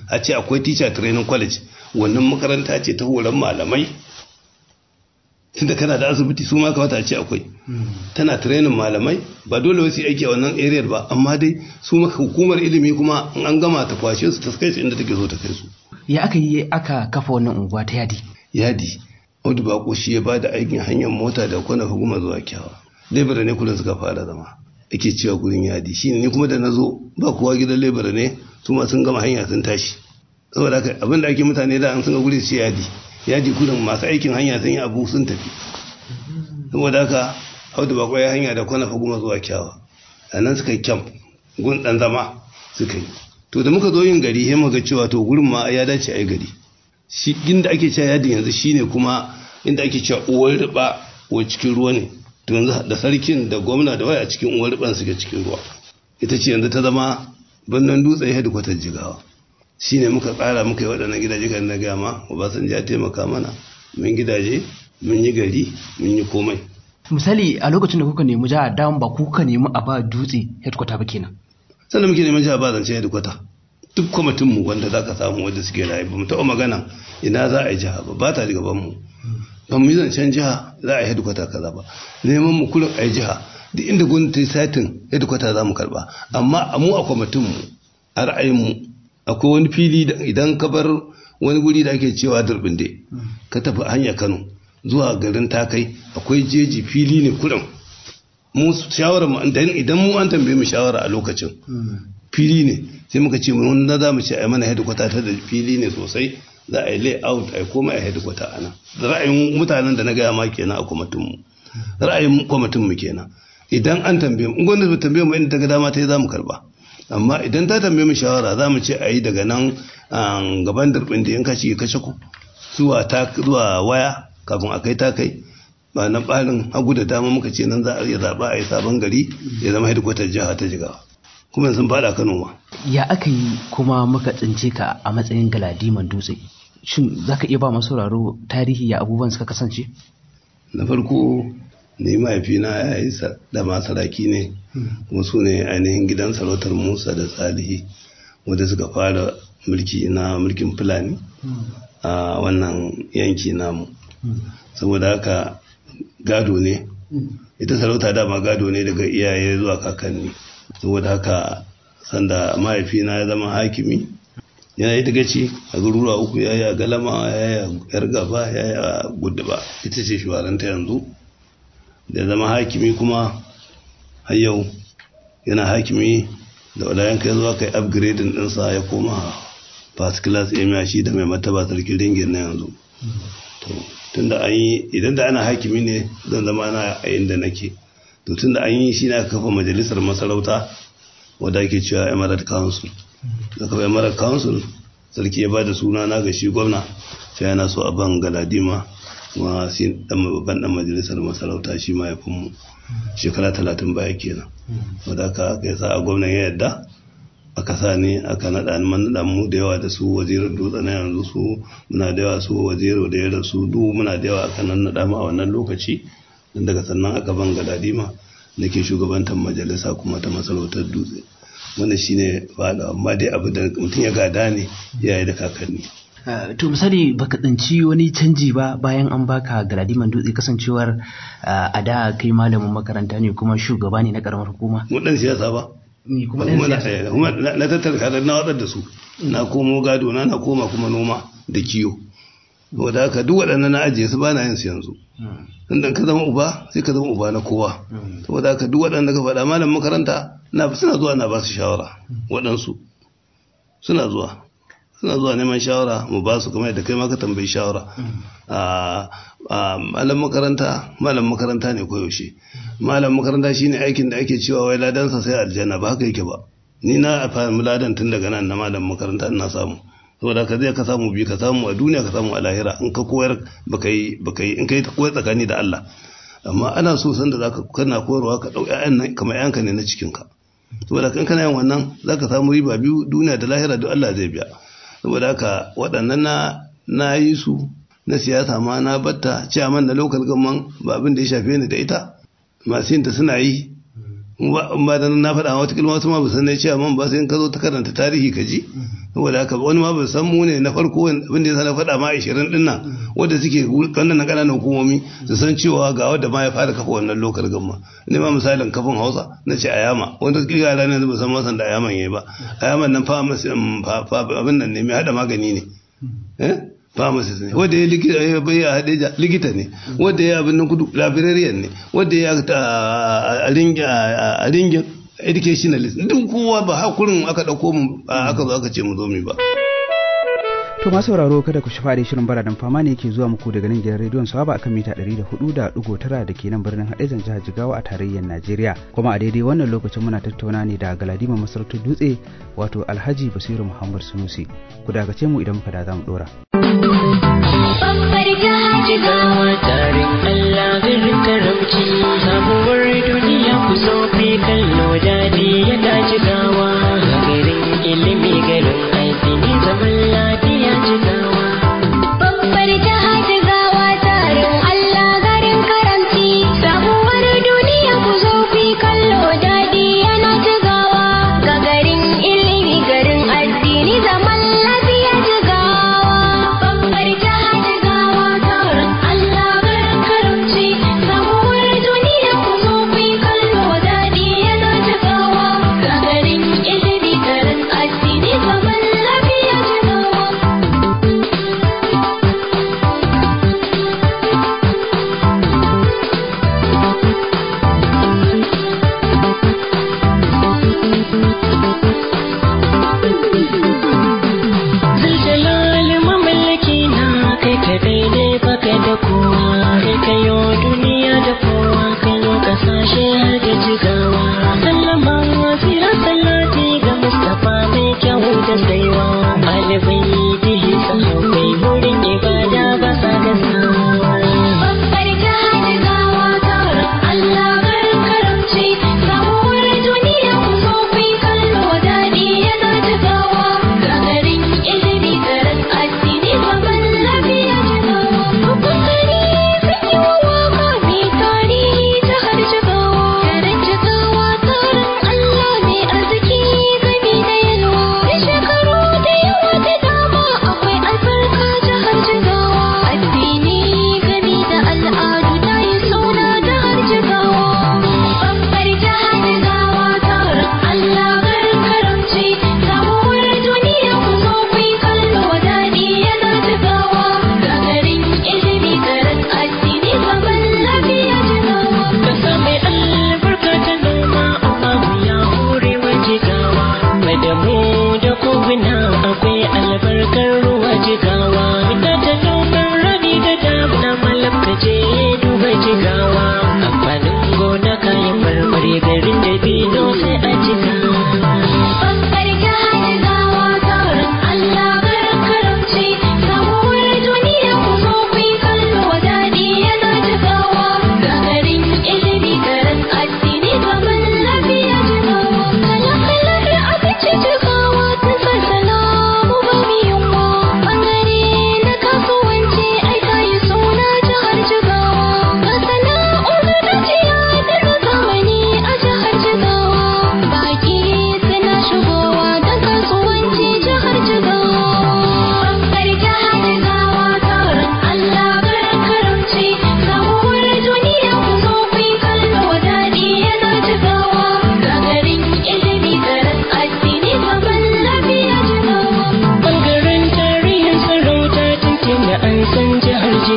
a ce akwai teacher training college, wannan makaranta ce ta horon malamai. Tunda kana da asibiti su ma kamata a ce akwai, tana training malamai. Ba dole wasu aiki a wannan area ba, amma dai su maka hukumar ilimi kuma in an gama ta kwashe su ta kai su inda take so ta kai su. Ya aka yi aka kafa wannan unguwa ta Yadi? Yadi, Audu Bako shi ya bada aikin hanyar mota da kwana hukuma zuwa Kyawa. Lebura ne kullum suka fara zama, ake cewa gurin Yadi. Shi ne kuma da na zo ba kowa gidan lebura ne, su ma sun gama hanya sun tashi. Saboda haka abin da ake mutane da an sun ga guri su ce Yadi. Yadi kullum masu aikin hanya sun yi abu sun tafi. Saboda haka Audu Bako ya hanya da kwana hukuma zuwa Kyawa. A nan suka yi camp, gun ɗan zama suka yi. To da muka zo yin gari sai muka cewa to gurin ma ya dace a yi gari. Shi inda ake cewa Yadin yanzu shine kuma inda ake cewa uwar riba ko cikin ruwa ne. To yanzu da sarkin da gwamna da waya cikin uwar riban suke cikin ruwa. Ita ce yanzu ta zama birnin Dutse headquarter Jigawa. Shine muka tsara muka yi waɗannan gidaje kan na gaya ma, Obasanjo ya taimaka mana, mun gidaje, mun yi gari, mun yi komai. Misali a lokacin da kuka nemi jiha, dama ba kuka nemi a ba Dutse headquarter ba kenan? Sannan muke neman jiha ba zance headquarter. Duk kwamitin mu wanda zaka samu wanda suke rayu ba mu taɓa magana ina za a yi jiha ba, ba ta gaban mu. Ba mu yi zancen jiha za a yi headquarter kaza ba. Neman mu kullum a yi jiha, duk inda gwamnati satin headquarter za mu karɓa. Amma mu a kwamitin mu, a ra'ayin mu, akwai wani fili da idan ka bar wani guri da ake cewa Durbinde, ka tafi hanya Kano zuwa garin Takai, akwai jeji fili ne kullum. Mu shawarar mu idan mu an tambaye mu shawara a lokacin, fili ne sai muka ce mun na za mu ce ai mana headquarter ta da fili ne sosai, za a yi layout a yi komai a headquarter ana. Ra'ayin mutanen da na gaya ma kenan a kwamitin mu, ra'ayin kwamitin mu kenan. Idan an tambaye mu, in gwamnati ba tambaye mu inda ta ga dama ta yi za mu karba. Amma idan ta tambaye mu shawara za mu ce a yi daga nan gaban Durbin da yanka shi kashe ku zuwa waya kafin a kai Takai, ba nan ɓarin hagu da dama muka ce nan za a iya zaɓa a yi sabon gari ya zama headquarter jiha ta Jigawa. Kuma sun faɗa Kano ma. Ya aka yi kuma muka tsince ka a matsayin Galadiman Dutse? Shin za ka iya ba masu sauraro tarihi ya abubuwan suka kasance? Na farko ni mahaifina ya yi dama saraki ne, kuma su ne ainihin gidan sarautar Musa da Salihi wanda suka fara mulki na mulkin Fulani a wannan yanki namu. Saboda haka gado ne, ita sarauta dama gado ne daga iyaye zuwa kakanni. Saboda haka Sanda mahaifina ya zama hakimi, yana yi dagaci a garuruwa uku, ya yi a Galama, ya yi a Yar Gaba, ya yi a Guduba, ita ce shuwaranta yanzu. Da ya zama hakimi kuma har yau yana hakimi, da wadayen kai zuwa kai upgrading ɗinsa ya koma first class emir, shi da mai martaba Sarkin Ringin na yanzu. To tunda an yi, idan da ana hakimi ne zan zama ana a inda nake. To tunda an yi shi, na kafa majalisar masarauta wadda ake cewa Emirate Council. Da kafa Emirate Council, sarki ya bada suna na ga shi gwamna, sai yana so a ban galadima, kuma shi dan babban dan majalisar masarauta, shi mahaifinmu, shekara 30 baya kenan. Wadda aka sa a gwamnan ya yadda aka sa ni, aka naɗa ni. Man naɗa mu da yawa, da su Wazirin Dutse na yanzu, su muna da yawa, su Waziri da ya rasu, duk muna da yawa aka nan naɗa mu a wannan lokaci. Don daga sannan aka ban galadima, nake shugabantar majalisa kuma ta masarautar Dutse. Wannan shine faɗa, amma dai abu da mutum ya gada ne iyaye da kakanni. To misali, baka tsinci wani canji ba bayan an baka galadiman Dutse, kasancewar a da kai malamin makaranta ne kuma shugaba ne na karamar hukuma? Mu dan siyasa ba. Ni kuma dan siyasa. Kuma na tattara kadar na watsar da su, na komo gado na, na koma kuma noma da kiyo. Saboda haka duk waɗannan na ajiye su, ba na yin su yanzu. Inda ka zama uba, sai ka zama uba na kowa. Saboda haka duk waɗanda ka faɗa, malam makaranta na, suna zuwa na ba su shawara. Waɗansu suna zuwa neman shawara, mu ba su, kamar yadda kai ma ka tambayi shawara. Malam makaranta malam makaranta ne koyaushe. Malam makaranta shine aikin da ake cewa wai ladansa sai aljanna, ba haka yake ba. Ni na fahimci ladan tun daga nan na malam makaranta ina samu. Saboda ka zai ka samu biyu, ka samu a duniya, ka samu a lahira, in ka koyar baka yi, in kai ta koyar tsakani da Allah. Amma ana so san da zaka kana koyarwa ka dau ƴaƴan nan kamar ƴaƴanka ne na cikin ka. Saboda kan kana yin wannan, zaka samu riba biyu, duniya da lahira, duk Allah zai biya. Saboda haka waɗannan na yi su. Na siyasa ma na batta, chairman na local government ba abin da ya shafe ni da ita, masu yin ta suna yi. In ba da na faɗa, wata kilma wasu ma ba san na chairman ba, sai in ka zo ta karanta tarihi ka ji. Saboda haka wani ma ba san mu ne na farko. Abin da ya na faɗa ma 20 ɗin nan wanda suke wannan ƙananan hukumomi, su san cewa ga wanda ma ya fara kafa wannan local government ne. Ma misalin Kafin Hausa na ce Ayama, wanda suke yara ne ba san masan da Ayaman yayi ba. Ayaman nan pharmacy, abin nan ne, mai hada magani ne, eh, pharmacist ne. Wanda ya likita ya bai a Hadeja, likita ne. Wanda ya abin nan Kudu, librarian ne. Wanda ya a Ringin, educationalist. Duk kowa ba hakurin aka dauko mu aka zo aka ce mu zo mu ba. To masu sauraro, kada ku shafa, shirin Baradan Fama ne yake zuwa muku daga nan gidan rediyon Sawaba akan mita 104.9 da ke nan birnin Hadejan jihar Jigawa a tarayyar Najeriya. Kuma a daidai wannan lokacin muna tattauna ne da Galadima masarautar Dutse, wato Alhaji Basiru Muhammad Sunusi. Ku dakace mu, idan muka da za mu dora. Babbar jihar Jigawa, tarin Allah, garin karamci, sabuwar duniya, ku zo fi kallo, daɗi yana Jigawa, garin ilimi, garin addini, zaman lafiya, Jigawa. Babbar jihar Jigawa, tarin Allah, garin karamci, sabuwar duniya, ku zo fi kallo, daɗi yana Jigawa, ga garin ilimi, garin addini, zaman lafiya, Jigawa. Babbar jihar Jigawa, tarin Allah, garin karamci, sabuwar duniya, ku zo fi kallo, daɗi yana Jigawa, ga garin ilimi, garin addini, zaman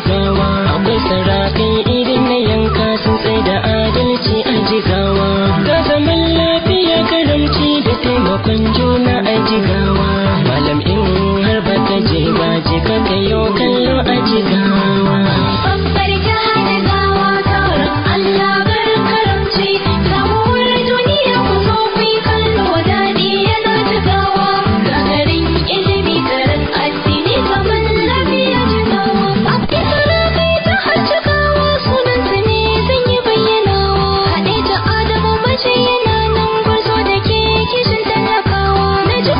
jigawa. Akwai sarakai irin na yanka sun tsaye da adalci a jigawa. Ga zaman lafiya karamci da taimakon juna a jigawa. Malam in har baka je ba je ka kayo kallo a jigawa. Babbar jiha jigawa taron Allah garin karamci. Samuwar duniya ku zo ku yi kallo daɗi yana jigawa. Ga garin ilimi garin addini zaman lafiya jigawa. Akwai sarakai jihar jigawa sunan su ne zan yi bayyanawa. Haɗe da Adamu mace yana nan gwarzo da ke kishin talakawa. Na ji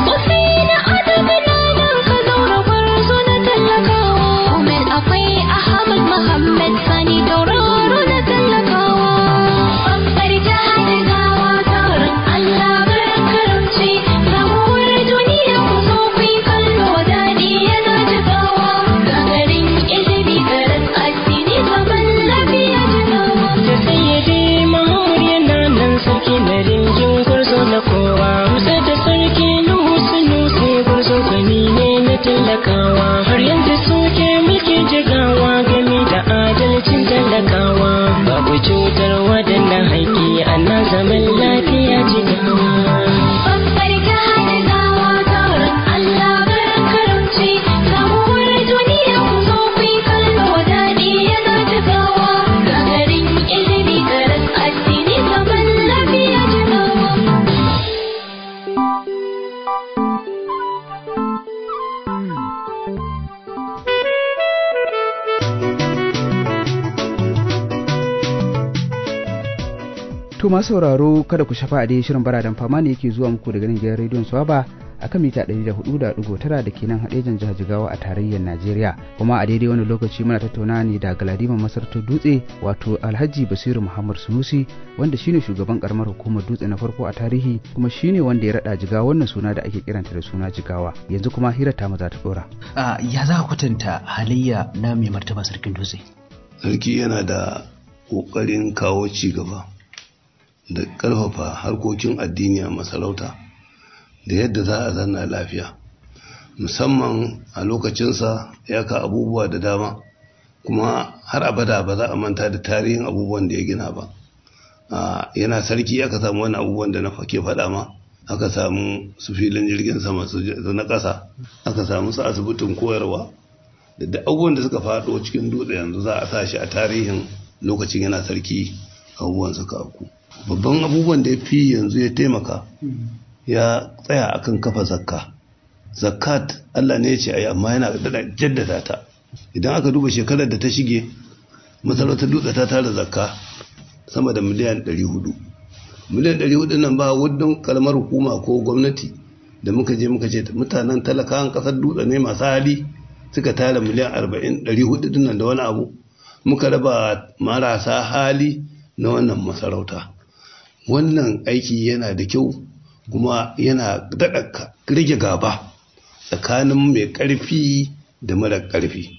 na Adamu na nan ka zaura gwarzo na talakawa. Umar akwai Ahmad Muhammad Sani tauraro na talakawa. Babbar jiha jigawa taron Allah garin karamci. Samuwar duniya ku zo ku yi kallo daɗi yana jigawa. Ga garin ilimi garin addini zaman lafiya jigawa. Da sayyadi Mahmud yana nan sarki na ringin gwarzo na kowa. Musa da sarki Nuhu Sunusi gwarzo gwani ne na talakawa. Har yanzu suke mulkin jigawa game da adalcin talakawa. Babu cutar waɗannan haƙƙi ana zaman lafiya jigawa. Babbar jiha jigawa taron Allah garin karamci. Samuwar duniya ku zo ku yi kallo daɗi yana jigawa. Ga garin ilimi garin addini zaman lafiya jigawa. To masu sauraro kada ku shafa a dai shirin baradan fama ne yake zuwa muku daga nan gidan rediyon Swaba a kan mita 104.9 da ke nan haɗejan jihar Jigawa a tarayyar Najeriya. Kuma a daidai wani lokaci muna tattauna ne da Galadiman Masarautar Dutse wato Alhaji Basiru Muhammad Sunusi wanda shine shugaban karamar hukumar Dutse na farko a tarihi kuma shine wanda ya raɗa Jigawa wannan suna da ake kiranta da suna Jigawa. Yanzu kuma hira ta maza ta ɗora. Ya za ka kwatanta halayya na mai martaba sarkin dutse? Sarki yana da ƙoƙarin kawo ci gaba da ƙarfafa harkokin addini a masarauta da yadda za a zanna lafiya, musamman a lokacinsa ya ka abubuwa da dama, kuma har abada ba za a manta da tarihin abubuwan da ya gina ba. Yana sarki aka samu wani abubuwan da na ke faɗa ma, aka samu su filin jirgin sama su na ƙasa, aka samu su asibitin koyarwa da abubuwan da suka faɗo cikin dutse yanzu za a sa shi a tarihin lokacin yana sarki abubuwan suka auku. Babban abubuwan da ya fi yanzu ya taimaka ya tsaya akan kafa zakka. Zakat Allah ne ya ce ayi, amma yana daɗa jaddada ta. Idan aka duba shekarar da ta shige, masarautar dutse ta tara zakka sama da miliyan 400. Miliyan 400 nan ba wadda kalmar hukuma ko gwamnati da muka je muka ce mutanen talakawan kasar dutse ne masu hali suka tara miliyan 40 400 nan da wani abu, muka raba marasa hali na wannan masarauta. Wannan aiki yana da kyau kuma yana daɗa rage gaba tsakanin mai ƙarfi da mara ƙarfi.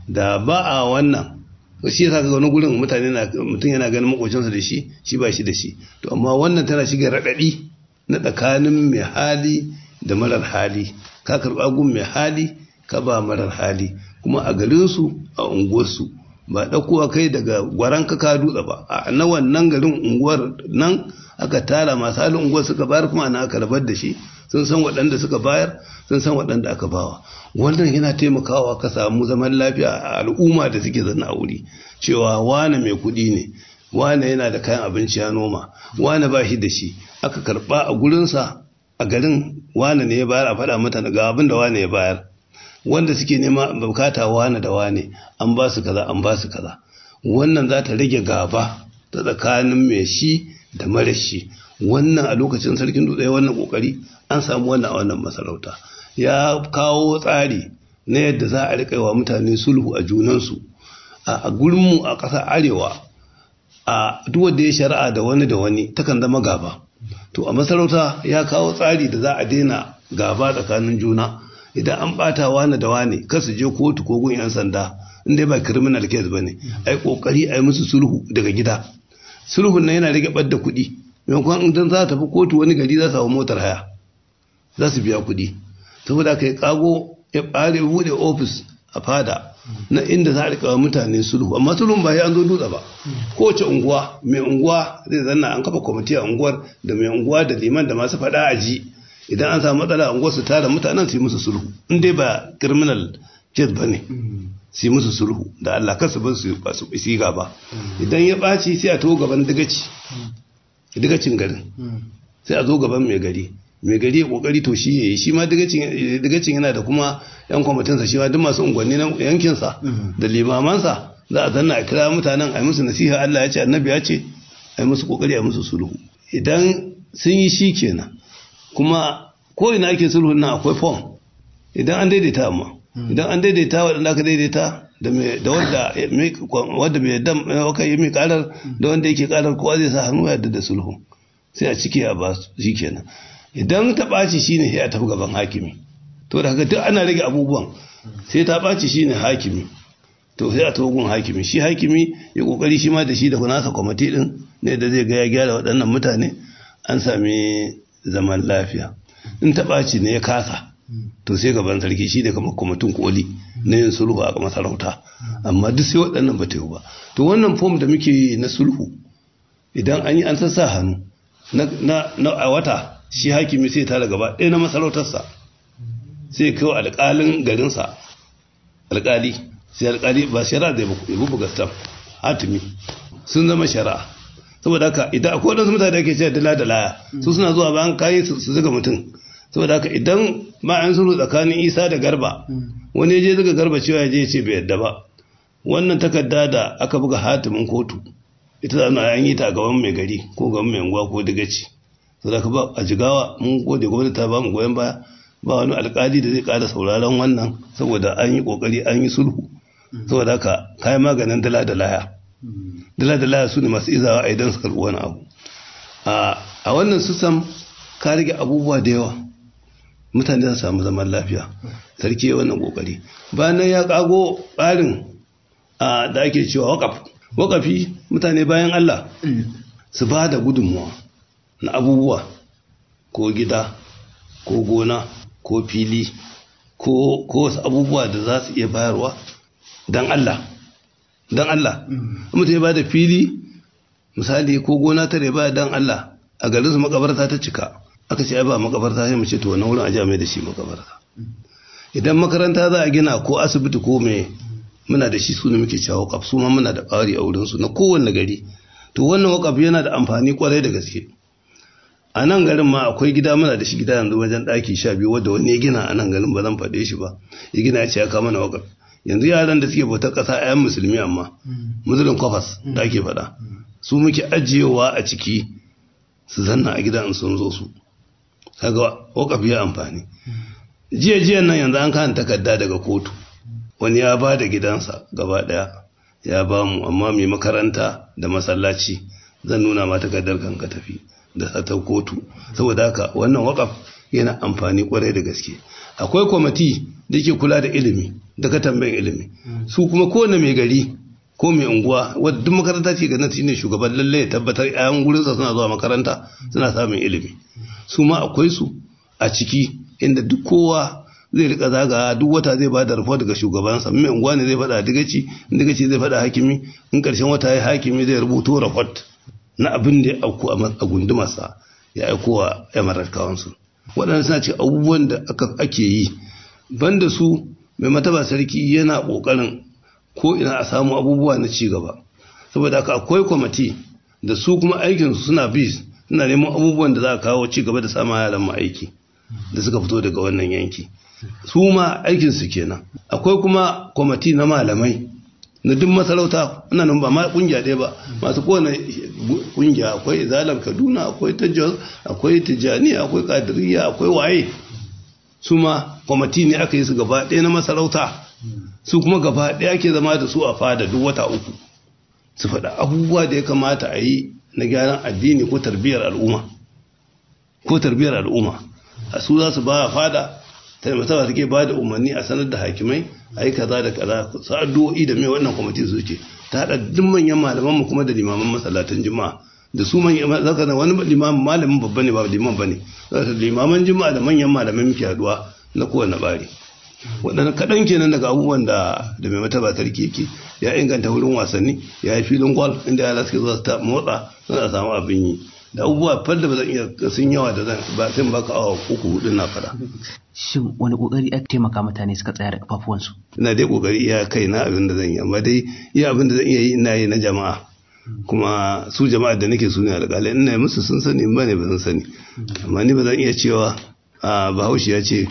Da ba a wannan shi yasa kaga wani gurin mutane na mutum yana ganin makocinsa da shi, shi ba shi da shi. To amma wannan tana shiga raɗaɗi na tsakanin mai hali da marar hali. Ka karɓa gun mai hali ka ba marar hali, kuma a garinsu a unguwarsu ba ɗaukowa kai daga gwaran ka dutse ba, a na wannan garin unguwar nan aka tara masu halin unguwar suka bayar, kuma ana aka rabar da shi. Sun san waɗanda suka bayar, sun san waɗanda aka bawa. Wannan yana taimakawa ka samu zaman lafiya a al'umma da suke zanna a wuri, cewa wane mai kuɗi ne, wane yana da kayan abinci ya noma, wane ba shi da shi, aka karɓa a gurinsa a garin wane ne ya bayar, a faɗa mutane ga abin da wane ya bayar. Wanda suke nema bukata wane da wane an ba su kaza, an ba su kaza. Wannan za ta rage gaba ta tsakanin mai shi da mara shi. Wannan a lokacin sarkin dutse wannan kokari an samu wannan a wannan masarauta. Ya kawo tsari na yadda za a riƙa wa mutane sulhu a junansu. A gurinmu a ƙasar arewa, a duk wanda ya shari'a da wani da wani takan zama gaba. To a masarauta ya kawo tsari da za a daina gaba tsakanin juna. Idan an bata wani da wani, kar su je kotu ko gun yan sanda, in dai ba criminal case bane, ai kokari ai musu sulhu daga gida. Sulhun nan yana rage ɓadda kuɗi. Maimakon idan za ta tafi kotu wani gari za su hau motar haya, za su biya kuɗi. Saboda kai kago ya ɓare buɗe ofis a fada na inda za a rika mutane sulhu, amma sulhun ba ya an zo dutse ba. Kowace unguwa mai unguwa zai zanna, an kafa kwamiti a unguwar da mai unguwa da liman da masu faɗa a ji. Idan an samu matsala a unguwar, su tara mutanen su yi musu sulhu, in dai ba criminal case ba ne, su yi musu sulhu da Allah, kar su bar su ba su yi gaba. Idan ya ɓaci, sai a taho gaban dagaci, dagacin garin, sai a zo gaban mai gari. Mai gari ya kokari, to shi yayi, shi ma dagacin yana da kuma yan kwamitinsa, shi ma duk masu unguwanni na yankinsa da limamansa, za a zanna a kira mutanen, a yi musu nasiha, Allah ya ce, annabi ya ce, a yi musu kokari a yi musu sulhu. Idan sun yi, shi kenan. Kuma ko ina ake sulhun nan akwai form. Idan an daidaita, amma idan an daidaita, waɗanda aka daidaita da mai da wanda mai dam aka yi mai karar da wanda yake karar, kowa zai sa hannu ya yarda da sulhu, sai a cike a ba su, shikenan. Idan ta ɓaci shine sai a tafi gaban hakimi. To da haka duk ana rage abubuwan. Sai ta ɓaci shine hakimi, to sai a tafi gun hakimi. Shi hakimi ya kokari shi ma da shi da nasa kwamiti din ne da zai ga ya gyara waɗannan mutane, an sami zaman lafiya. In ta ɓaci ne ya kasa, to sai gaban sarki, shi ne kamar kwamitin koli na yin sulhu a masarauta. Amma duk sai waɗannan ba ta yi ba. To wannan fom da muke yi na sulhu, idan an yi, an sassa hannu na a wata, shi hakimi sai tara gaba ɗaya na masarautarsa, sai kai wa alƙalin garinsa, alƙali sai alƙali ba shari'a zai ya bubuga stamp, hatimi, sun zama shari'a. Saboda haka idan akwai waɗansu mutane da ake cewa dila da laya, su suna zuwa bayan kayi su zuga mutum. Saboda haka idan ma an sulhu tsakanin Isa da Garba, wani ya je zuga Garba cewa ya je ya ce bai yadda ba, wannan takarda da aka buga hatimin kotu, ita za a an yi ta a gaban mai gari ko gaban mai unguwa ko dagaci. Saboda haka ba a Jigawa, mun gode, gwamnati ta ba mu goyon baya, ba wani alkali da zai ƙara sauraron wannan, saboda an yi kokari an yi sulhu. Saboda haka kayan maganin dala da laya. Dala da laya su ne masu izawa a idan su karɓi wani abu. A wannan system ka rage abubuwa da yawa, mutane za su samu zaman lafiya. Sarki ya wannan kokari. Bayan nan ya kago tsarin da ake cewa wakaf. Wakafi, mutane bayan Allah su ba da gudunmuwa na abubuwa, ko gida ko gona ko fili ko wasu abubuwa da za su iya bayarwa don Allah. Don Allah, mutum ya ba da fili misali ko gona ta ba don Allah, a garin su makabarta ta cika, aka ce ai ba makabarta, sai mu ce to wannan wurin a ji a mai da shi makabarta. Idan makaranta za a gina ko asibiti ko me, muna da shi, su ne muke cewa wakaf, su ma muna da ƙari a wurin su na kowanne gari. To wannan wakaf yana da amfani kwarai da gaske. A nan garin ma akwai gida, muna da shi gida yanzu wajen ɗaki 12, wadda wani ya gina a nan garin, ba zan faɗe shi ba, ya gina ya ce ya kama na wakaf. Yanzu yaran da suke bautar ƙasa, 'yan musulmi, amma Muslim corpers da ake faɗa, su muke ajiyewa a ciki su zanna a gidan in sun zo su. Kaga wakafi ya amfani. Jiya jiyan nan yanzu an kan takarda daga kotu, wani ya ba da gidansa gaba ɗaya ya ba mu, amma mai makaranta da masallaci. Zan nuna ma takardar kan ka tafi da satar kotu. Saboda haka wannan wakaf yana amfani kwarai da gaske. Akwai kwamiti da ke kula da ilimi, da ka tambayin ilimi, su kuma kowane mai gari ko mai unguwa, wadda duk makaranta ce ganin shi ne shugaban, lalle ya tabbatar 'ya'yan gurinsa suna zuwa makaranta, suna samun ilimi. Su ma akwai su a ciki, inda duk kowa zai rika zaga, duk wata zai ba da report daga shugabansa. Mai unguwa ne zai faɗa digaci, digaci zai faɗa hakimi. In ƙarshen wata ya, hakimi zai rubuto report na abin da ya auku a gundumarsa, ya aiko wa Emirate Council. Waɗanda suna ce abubuwan da ake yi. Banda su, mai mataba sarki yana ƙoƙarin ko ina a samu abubuwa na ci gaba. Saboda haka akwai kwamiti da su kuma aikinsu suna bi, suna neman abubuwan da za a kawo ci gaba da samun yaran mu aiki da suka fito daga wannan yanki, su ma aikinsu kenan. Akwai kuma kwamiti na malamai na duk masarauta. Ina nan ba ma kungiya ɗaya ba, masu kowane kungiya, akwai Izalar Kaduna, akwai ta Jos, akwai Tijjani, akwai Kadiriya, akwai waye. Su ma kwamiti ne aka yi su gaba ɗaya na masarauta. Su kuma gaba ɗaya ke zama da su a fada duk wata 3, su faɗa abubuwa da ya kamata a yi na gyaran addini ko tarbiyyar al'umma a su za su ba fada ta masaba take ba da umarni a sanar da hakimai a yi kaza da kaza, su addu'o'i da mai. Wannan kwamiti su ce ta haɗa duk manyan malaman mu kuma da limaman masallatan juma'a da su manyan. Zaka na wani limamin, malamin babba ne, ba liman bane, zaka limaman juma'a da manyan malamai muke haduwa na kowane bari. Waɗannan kaɗan kenan daga abubuwan da mai mataba sarki yake ya inganta wurin wasanni, ya yi filin gwal inda yara suke zuwa su ta motsa suna samu abin yi da abubuwa fal da ba zan iya sun yawa da zan ba sai baka awa 3-4 na fara. Shin wani kokari aka taimaka mutane suka tsaya da kafafuwansu? Ina dai kokari iya kai na abin da zan yi, amma dai iya abin da zan iya yi ina yi na jama'a, kuma su jama'a da nake su ne alƙalai, ina yi musu sun sani ba ne ba sun sani, amma ni ba zan iya cewa Bahaushe ya ce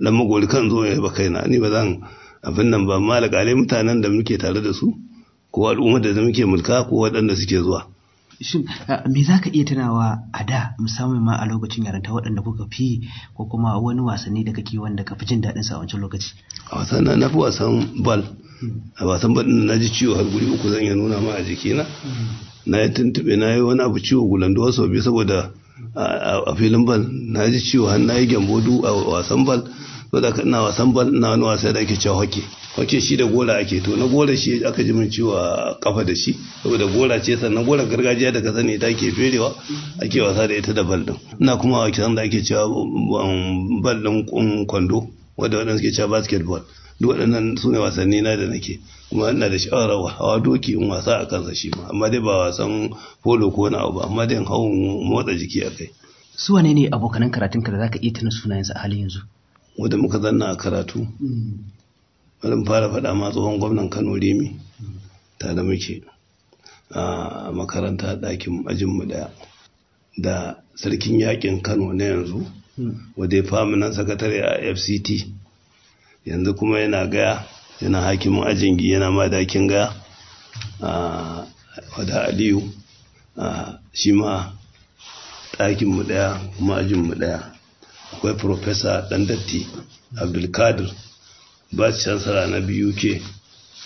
dan magori kan zo ya ba kaina, ni ba zan abin nan ba, amma alƙalai mutanen da muke tare da su ko al'ummar da muke mulka ko waɗanda suke zuwa. Shin me za ka iya tunawa a da, musamman ma a lokacin yarinta, waɗanda kuka fi ko kuma wani wasanni da kake wanda ka fi jin daɗin sa a wancan lokaci? A wasan na fi wasan bal. A wasan bal na ji ciwo har guri 3 zan iya nuna ma a jikina. Na yi tuntuɓe, na yi wani abu ciwo gulanduwa sau 2 saboda a filin bal na ji ciwo har na yi gyambo du a wasan bal. Saboda haka ina wasan bal, ina wani wasa da ake cewa hockey. Hockey shi da gora ake, to na gora shi aka ji min ciwo a kafa da shi saboda gora ce, sannan gora gargajiya da ka sani ita ake ferewa ake wasa da ita da bal din. Ina kuma wasan da ake cewa bal din kwando wanda waɗansu suke cewa basketball. Duk waɗannan su ne wasanni na da nake, kuma ina da sha'awar hawa doki in wasa a kansa shi ma, amma dai ba wasan polo ko wani abu ba, amma dai in hau motsa jiki a kai. Su wane ne abokanan karatunka da zaka iya tuna sunayensu a halin yanzu? Wanda muka zanna a karatu, bari mu fara faɗa ma tsohon gwamnan Kano Rimi, tare muke a makaranta ɗakin ajinmu ɗaya, da sarkin yaƙin Kano na yanzu wanda ya famunan sakatare a FCT, yanzu kuma yana gaya, yana hakimin ajingi, yana madakin gaya, wada Aliyu, shi ma ɗakinmu ɗaya kuma ajinmu ɗaya. Akwai Profesa Dandatti Abdulkadir, Vice Chancellor na BUK,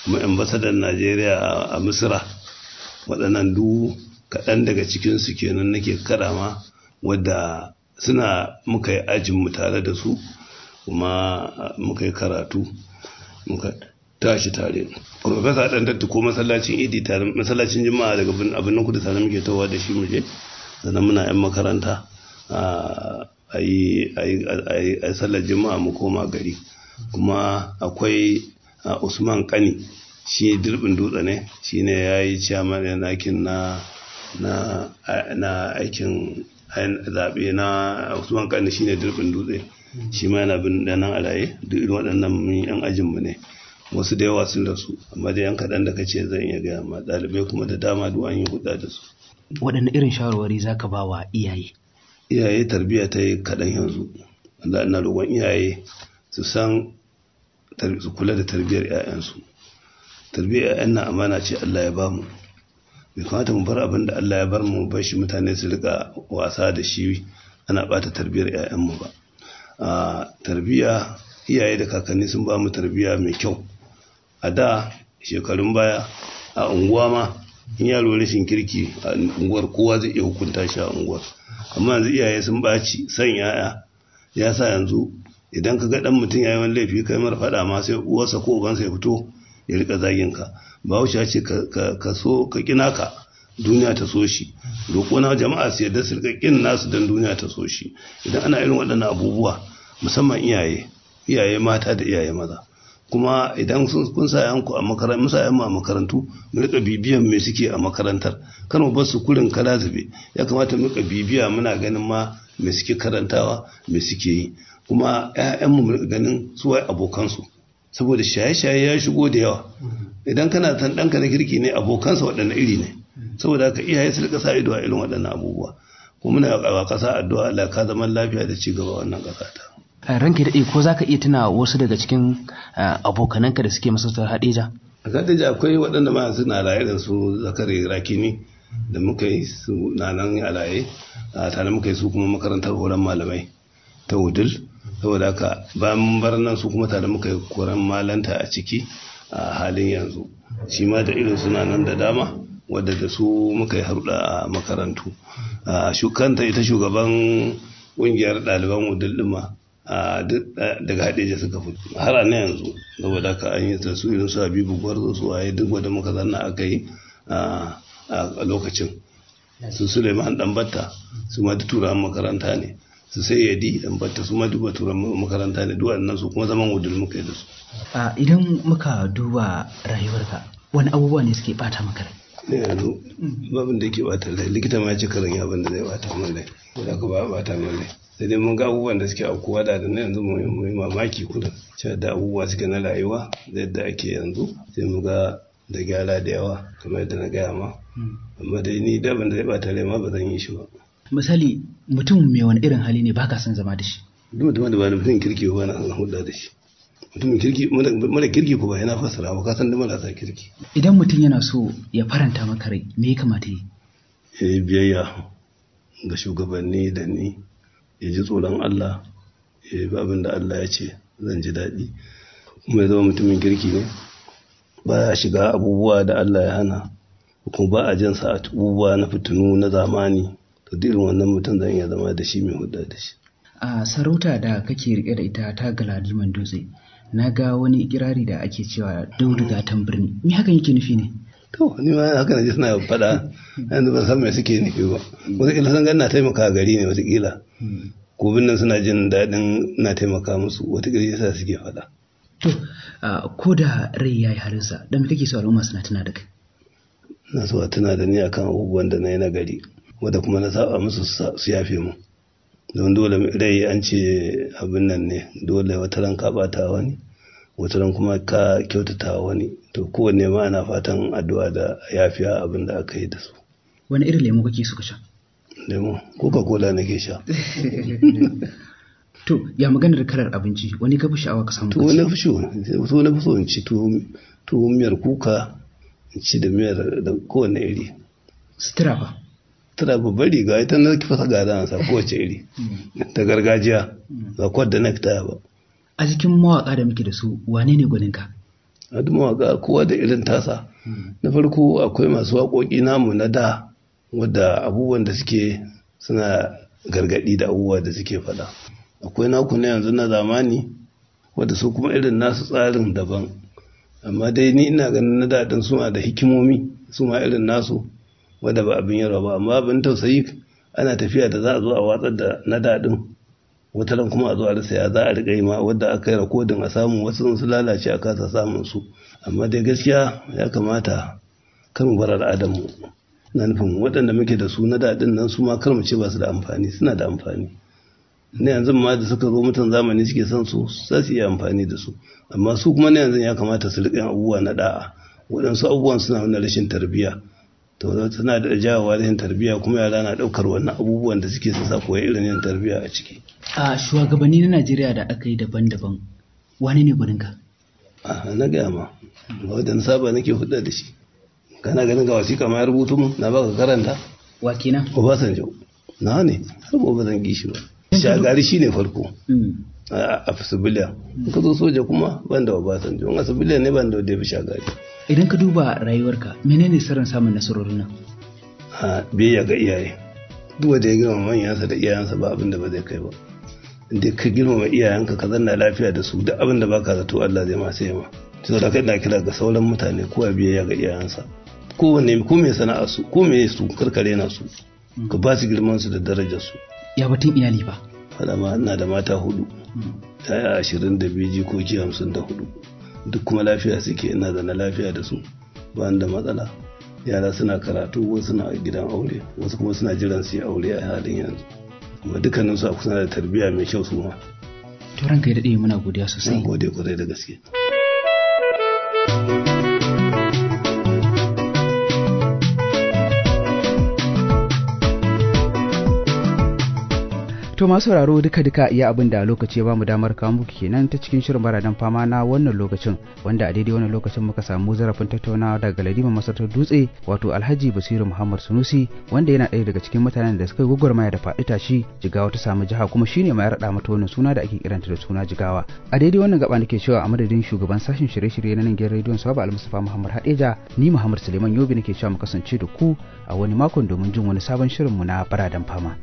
kuma ambassador Najeriya a Misira. Waɗannan duk kaɗan daga cikinsu kenan nake karama wadda suna muka yi ajinmu tare da su, kuma muka yi karatu muka tashi tare. Profesa Dandatti ko masallacin Idi tare, masallacin Juma'a daga abin kudu tare muke tahowa da shi muje, sannan muna 'yan makaranta a yi sallar Juma'a mu koma gari. Kuma akwai Usman Kani, shi dirbin dutse ne, shi ne ya yi ciyaman aikin na aikin zaɓe na Usman Kani, shi ne dirbin dutse, shi ma yana bin ɗanan a raye. Duk irin waɗannan yan ajinmu ne, wasu da yawa sun rasu, amma dai yan kaɗan da kace zan iya gaya ma ɗalibai kuma da dama duk an yi hulɗa da su. Waɗanne irin shawarwari za ka ba wa iyaye? Iyaye tarbiyya ta yi kaɗan yanzu. Allah, ina roƙon iyaye su san su kula da tarbiyyar 'ya'yansu. Tarbiyyar 'ya'yan nan amana ce Allah ya bamu. Bai kamata mu bar abin da Allah ya bar mu bar shi mutane su rika wasa da shi ana ɓata tarbiyyar 'ya'yanmu ba. Tarbiyya iyaye da kakanni sun ba mu tarbiyya mai kyau. A da shekarun baya a unguwa ma in yaro rashin kirki a unguwar kowa zai iya hukunta shi a unguwar. Amma yanzu iyaye sun ɓaci san 'ya'ya ya sa yanzu idan ka ga ɗan mutum ya yi wani laifi kai mara faɗa ma sai uwarsa ko ubansa ya fito ya rika zagin ka. Bahaushe ya ce ka so ka ƙi naka duniya ta so shi. Roƙo na jama'a su yarda su rika ƙin nasu don duniya ta so shi. Idan ana irin waɗannan abubuwa musamman iyaye, iyaye mata da iyaye maza. Kuma idan kun sa yanku a makarantu, mun sa yanmu a makarantu, mu rika bibiyan me suke a makarantar. Kar mu bar su kurin kara zube. Ya kamata mu rika bibiya muna ganin ma me suke karantawa, me suke yi. Kuma ƴaƴanmu mu rika ganin su waye abokansu. Saboda shaye-shaye ya shigo da yawa. Idan kana san ɗanka na kirki ne, abokansa waɗanne iri ne. Saboda haka iyaye su rika sa ido a irin waɗannan abubuwa. Kuma muna wa ƙasa addu'a Allah ka zaman lafiya da ci gaba wannan ƙasa ta. Ranka daɗe, ko za ka iya tuna wasu daga cikin abokananka da suke masarautar Hadeja? A Hadeja akwai waɗanda ma suna raye irin su Zakari Rakini da muka yi su na nan a raye, tare muka yi su kuma makarantar horon malamai ta Wudil. Saboda haka bayan mun bar nan su kuma tare muka yi koran malanta a ciki a halin yanzu. Shi ma da irin suna nan da dama wadda da su muka yi harɗa a makarantu. Kanta ita shugaban ƙungiyar ɗaliban Wudil ɗin ma duk daga Hadeja suka fito har a na yanzu. Saboda haka an yi su irin su Habibu Gwarzo su waye duk wanda muka zanna aka yi a lokacin. Su Suleiman Ɗanbatta su ma duk turawan makaranta ne. Su sai yadi dan batta su ma duba turan makaranta ne, duk waɗannan su kuma zaman wudul muka yi da su. Idan muka duba rayuwarka, wani abubuwa ne suke bata maka rai? Ne yanzu babin da yake bata rai, likita ma ya ce karan abin da zai bata min rai, ko da ka ba bata min rai. Sai dai mun ga abubuwan da suke aukuwa da na yanzu mu yi mamaki kullum cewa da abubuwa suke na rayuwa da yadda ake yanzu, sai mu ga da gyara da yawa kamar yadda na gaya ma. Amma dai ni da ban da zai bata rai ma ba zan yi shi ba. Misali, mutum mai wani irin hali ne baka son zama da shi? Duk mutum da ba da mutum kirki ba na son hulɗa da shi. Mutumin kirki, mara kirki ko ba yana fassara ba, ka san da marasa kirki. Idan mutum yana so ya faranta maka rai, me ya kamata yi? Ya yi biyayya ga shugabanni da ni, ya ji tsoron Allah, ya yi abin da Allah ya ce, zan ji daɗi. Kuma ya zama mutumin kirki ne, ba ya shiga abubuwa da Allah ya hana, kuma ba a jinsa a abubuwa na fitinu na zamani. To duk irin wannan mutum zan iya zama da shi mai hulɗa da shi. A sarauta da kake rike da ita ta Galadiman Dutse, na ga wani ikirari da ake cewa Daudu gatan birni, me hakan yake nufi ne? To ni ma haka naji suna faɗa, yanzu ban san me suke nufi ba. Wataƙila sun ga ina taimaka gari ne, wataƙila gobin nan suna jin daɗin na taimaka musu, wataƙila yasa suke faɗa. To ko da rai ya yi halinsa, don me kake so al'umma suna tuna da kai? Ina so a tuna da ni akan abubuwan da na yi na gari, wanda kuma na saba musu su yafe mu. Don dole rai an ce abin nan ne, dole wata ran ka ɓata wani, wata ran kuma ka kyautata wani. To kowanne ma ana fatan addu'a da yafiya abin da aka yi da su. Wani irin lemu kake so ka sha? Lemu Coca Cola nake sha. To ya maganar kalar abinci, wani ka fi sha'awa ka samu? Tuwo na fi so, tuwo na fi so in ci tuwo miyar kuka, in ci da miyar da kowanne iri. Sutura fa? Tana babbar riga, ita na fasa gada an sa kowace iri ta gargajiya, ba kwad da nekta ba. A cikin mawaka da muke da su, wane ne gwaninka? A duk mawaka kowa da irin tasa. Na farko akwai masu waƙoƙi namu na da, wadda abubuwan da suke suna gargaɗi da abubuwa da suke faɗa. Akwai naku na yanzu na zamani, wadda su kuma irin nasu tsarin daban. Amma dai ni ina ganin na daɗin suna da hikimomi su ma irin nasu, wadda ba abin yarwa ba. Amma abin tausayi ana tafiya da za a zo a watsar da na daɗin, wataran kuma a zo a rasa ya za a riƙa yi ma wadda aka yi rakodin a samu wasu sun lalace a kasa samun su. Amma dai gaskiya ya kamata kar mu bar al'adarmu. Na nufin waɗanda muke da su na daɗin nan su ma kar mu ce ba su da amfani, suna da amfani. Na yanzu ma da suka zo mutan zamani suke son su, za su iya amfani da su. Amma su kuma na yanzu ya kamata su riƙa yin abubuwa na ɗa'a. Waɗansu abubuwan suna nuna rashin tarbiyya. To suna da jawowa rashin tarbiyya, kuma yara na ɗaukar wannan abubuwan da suke sa koyi irin yin tarbiyya a ciki. A shugabanni na Najeriya da aka yi daban-daban, wane ne gwaninka? A na gaya ma, ga wadda na saba nake hulɗa da shi. Kana ganin ga wasiƙa ma ya rubuto mun, na baka karanta? Wa kenan? Obasanjo. Na ne, har gobe zan ƙi shi ba. Shagari shi ne farko a civilian. In ka zo soja kuma ban da Obasanjo, in a civilian ne ban da wanda ya fi Shagari. Idan ka duba rayuwarka, menene sirrin samun nasarorin nan? A biyayya ga iyaye. Duk wanda ya girmama manyansa da iyayensa ba abin da ba zai kai ba. Inda ka girmama iyayenka ka zanna lafiya da su, duk abin da baka zato Allah zai ma sai ma. Saboda kai ina kira ga sauran mutane kowa biyayya ga iyayensa. Kowanne ko mai sana'a su, ko mai su karkare na su, ka ba su girman su da darajar su. Ya batun iyali ba? Faɗa ma ina da mata 4, 'ya'ya 22, jikoki 54. Duk kuma lafiya suke, ina zana lafiya da su, ba da matsala. Yara suna karatu, wasu suna gidan aure, wasu kuma suna jiran su yi aure a halin yanzu. Amma dukkanin su suna da tarbiyya mai kyau su ma. To ranka ya daɗe, muna godiya sosai. Na gode kwarai da gaske. To masu sauraro, duka-duka iya abin da lokaci ya bamu damar kawo muku kenan ta cikin shirin baradan fama na wannan lokacin, wanda a daidai wannan lokacin muka samu zarafin tattaunawa daga Galadiman Masarautar Dutse, wato Alhaji Basiru Muhammad Sunusi, wanda yana ɗaya daga cikin mutanen da suka yi gwagwarmaya da faɗi tashi Jigawa ta samu jiha, kuma shine mai raɗa mata wannan suna da ake kiranta da suna Jigawa. A daidai wannan gaba nake cewa a madadin shugaban sashen shirye-shirye na nan gidan rediyon Saba Almustapha Muhammad Hadeja, ni Muhammad Suleiman Yobe nake cewa mu kasance da ku a wani makon domin jin wani sabon shirinmu na baradan fama.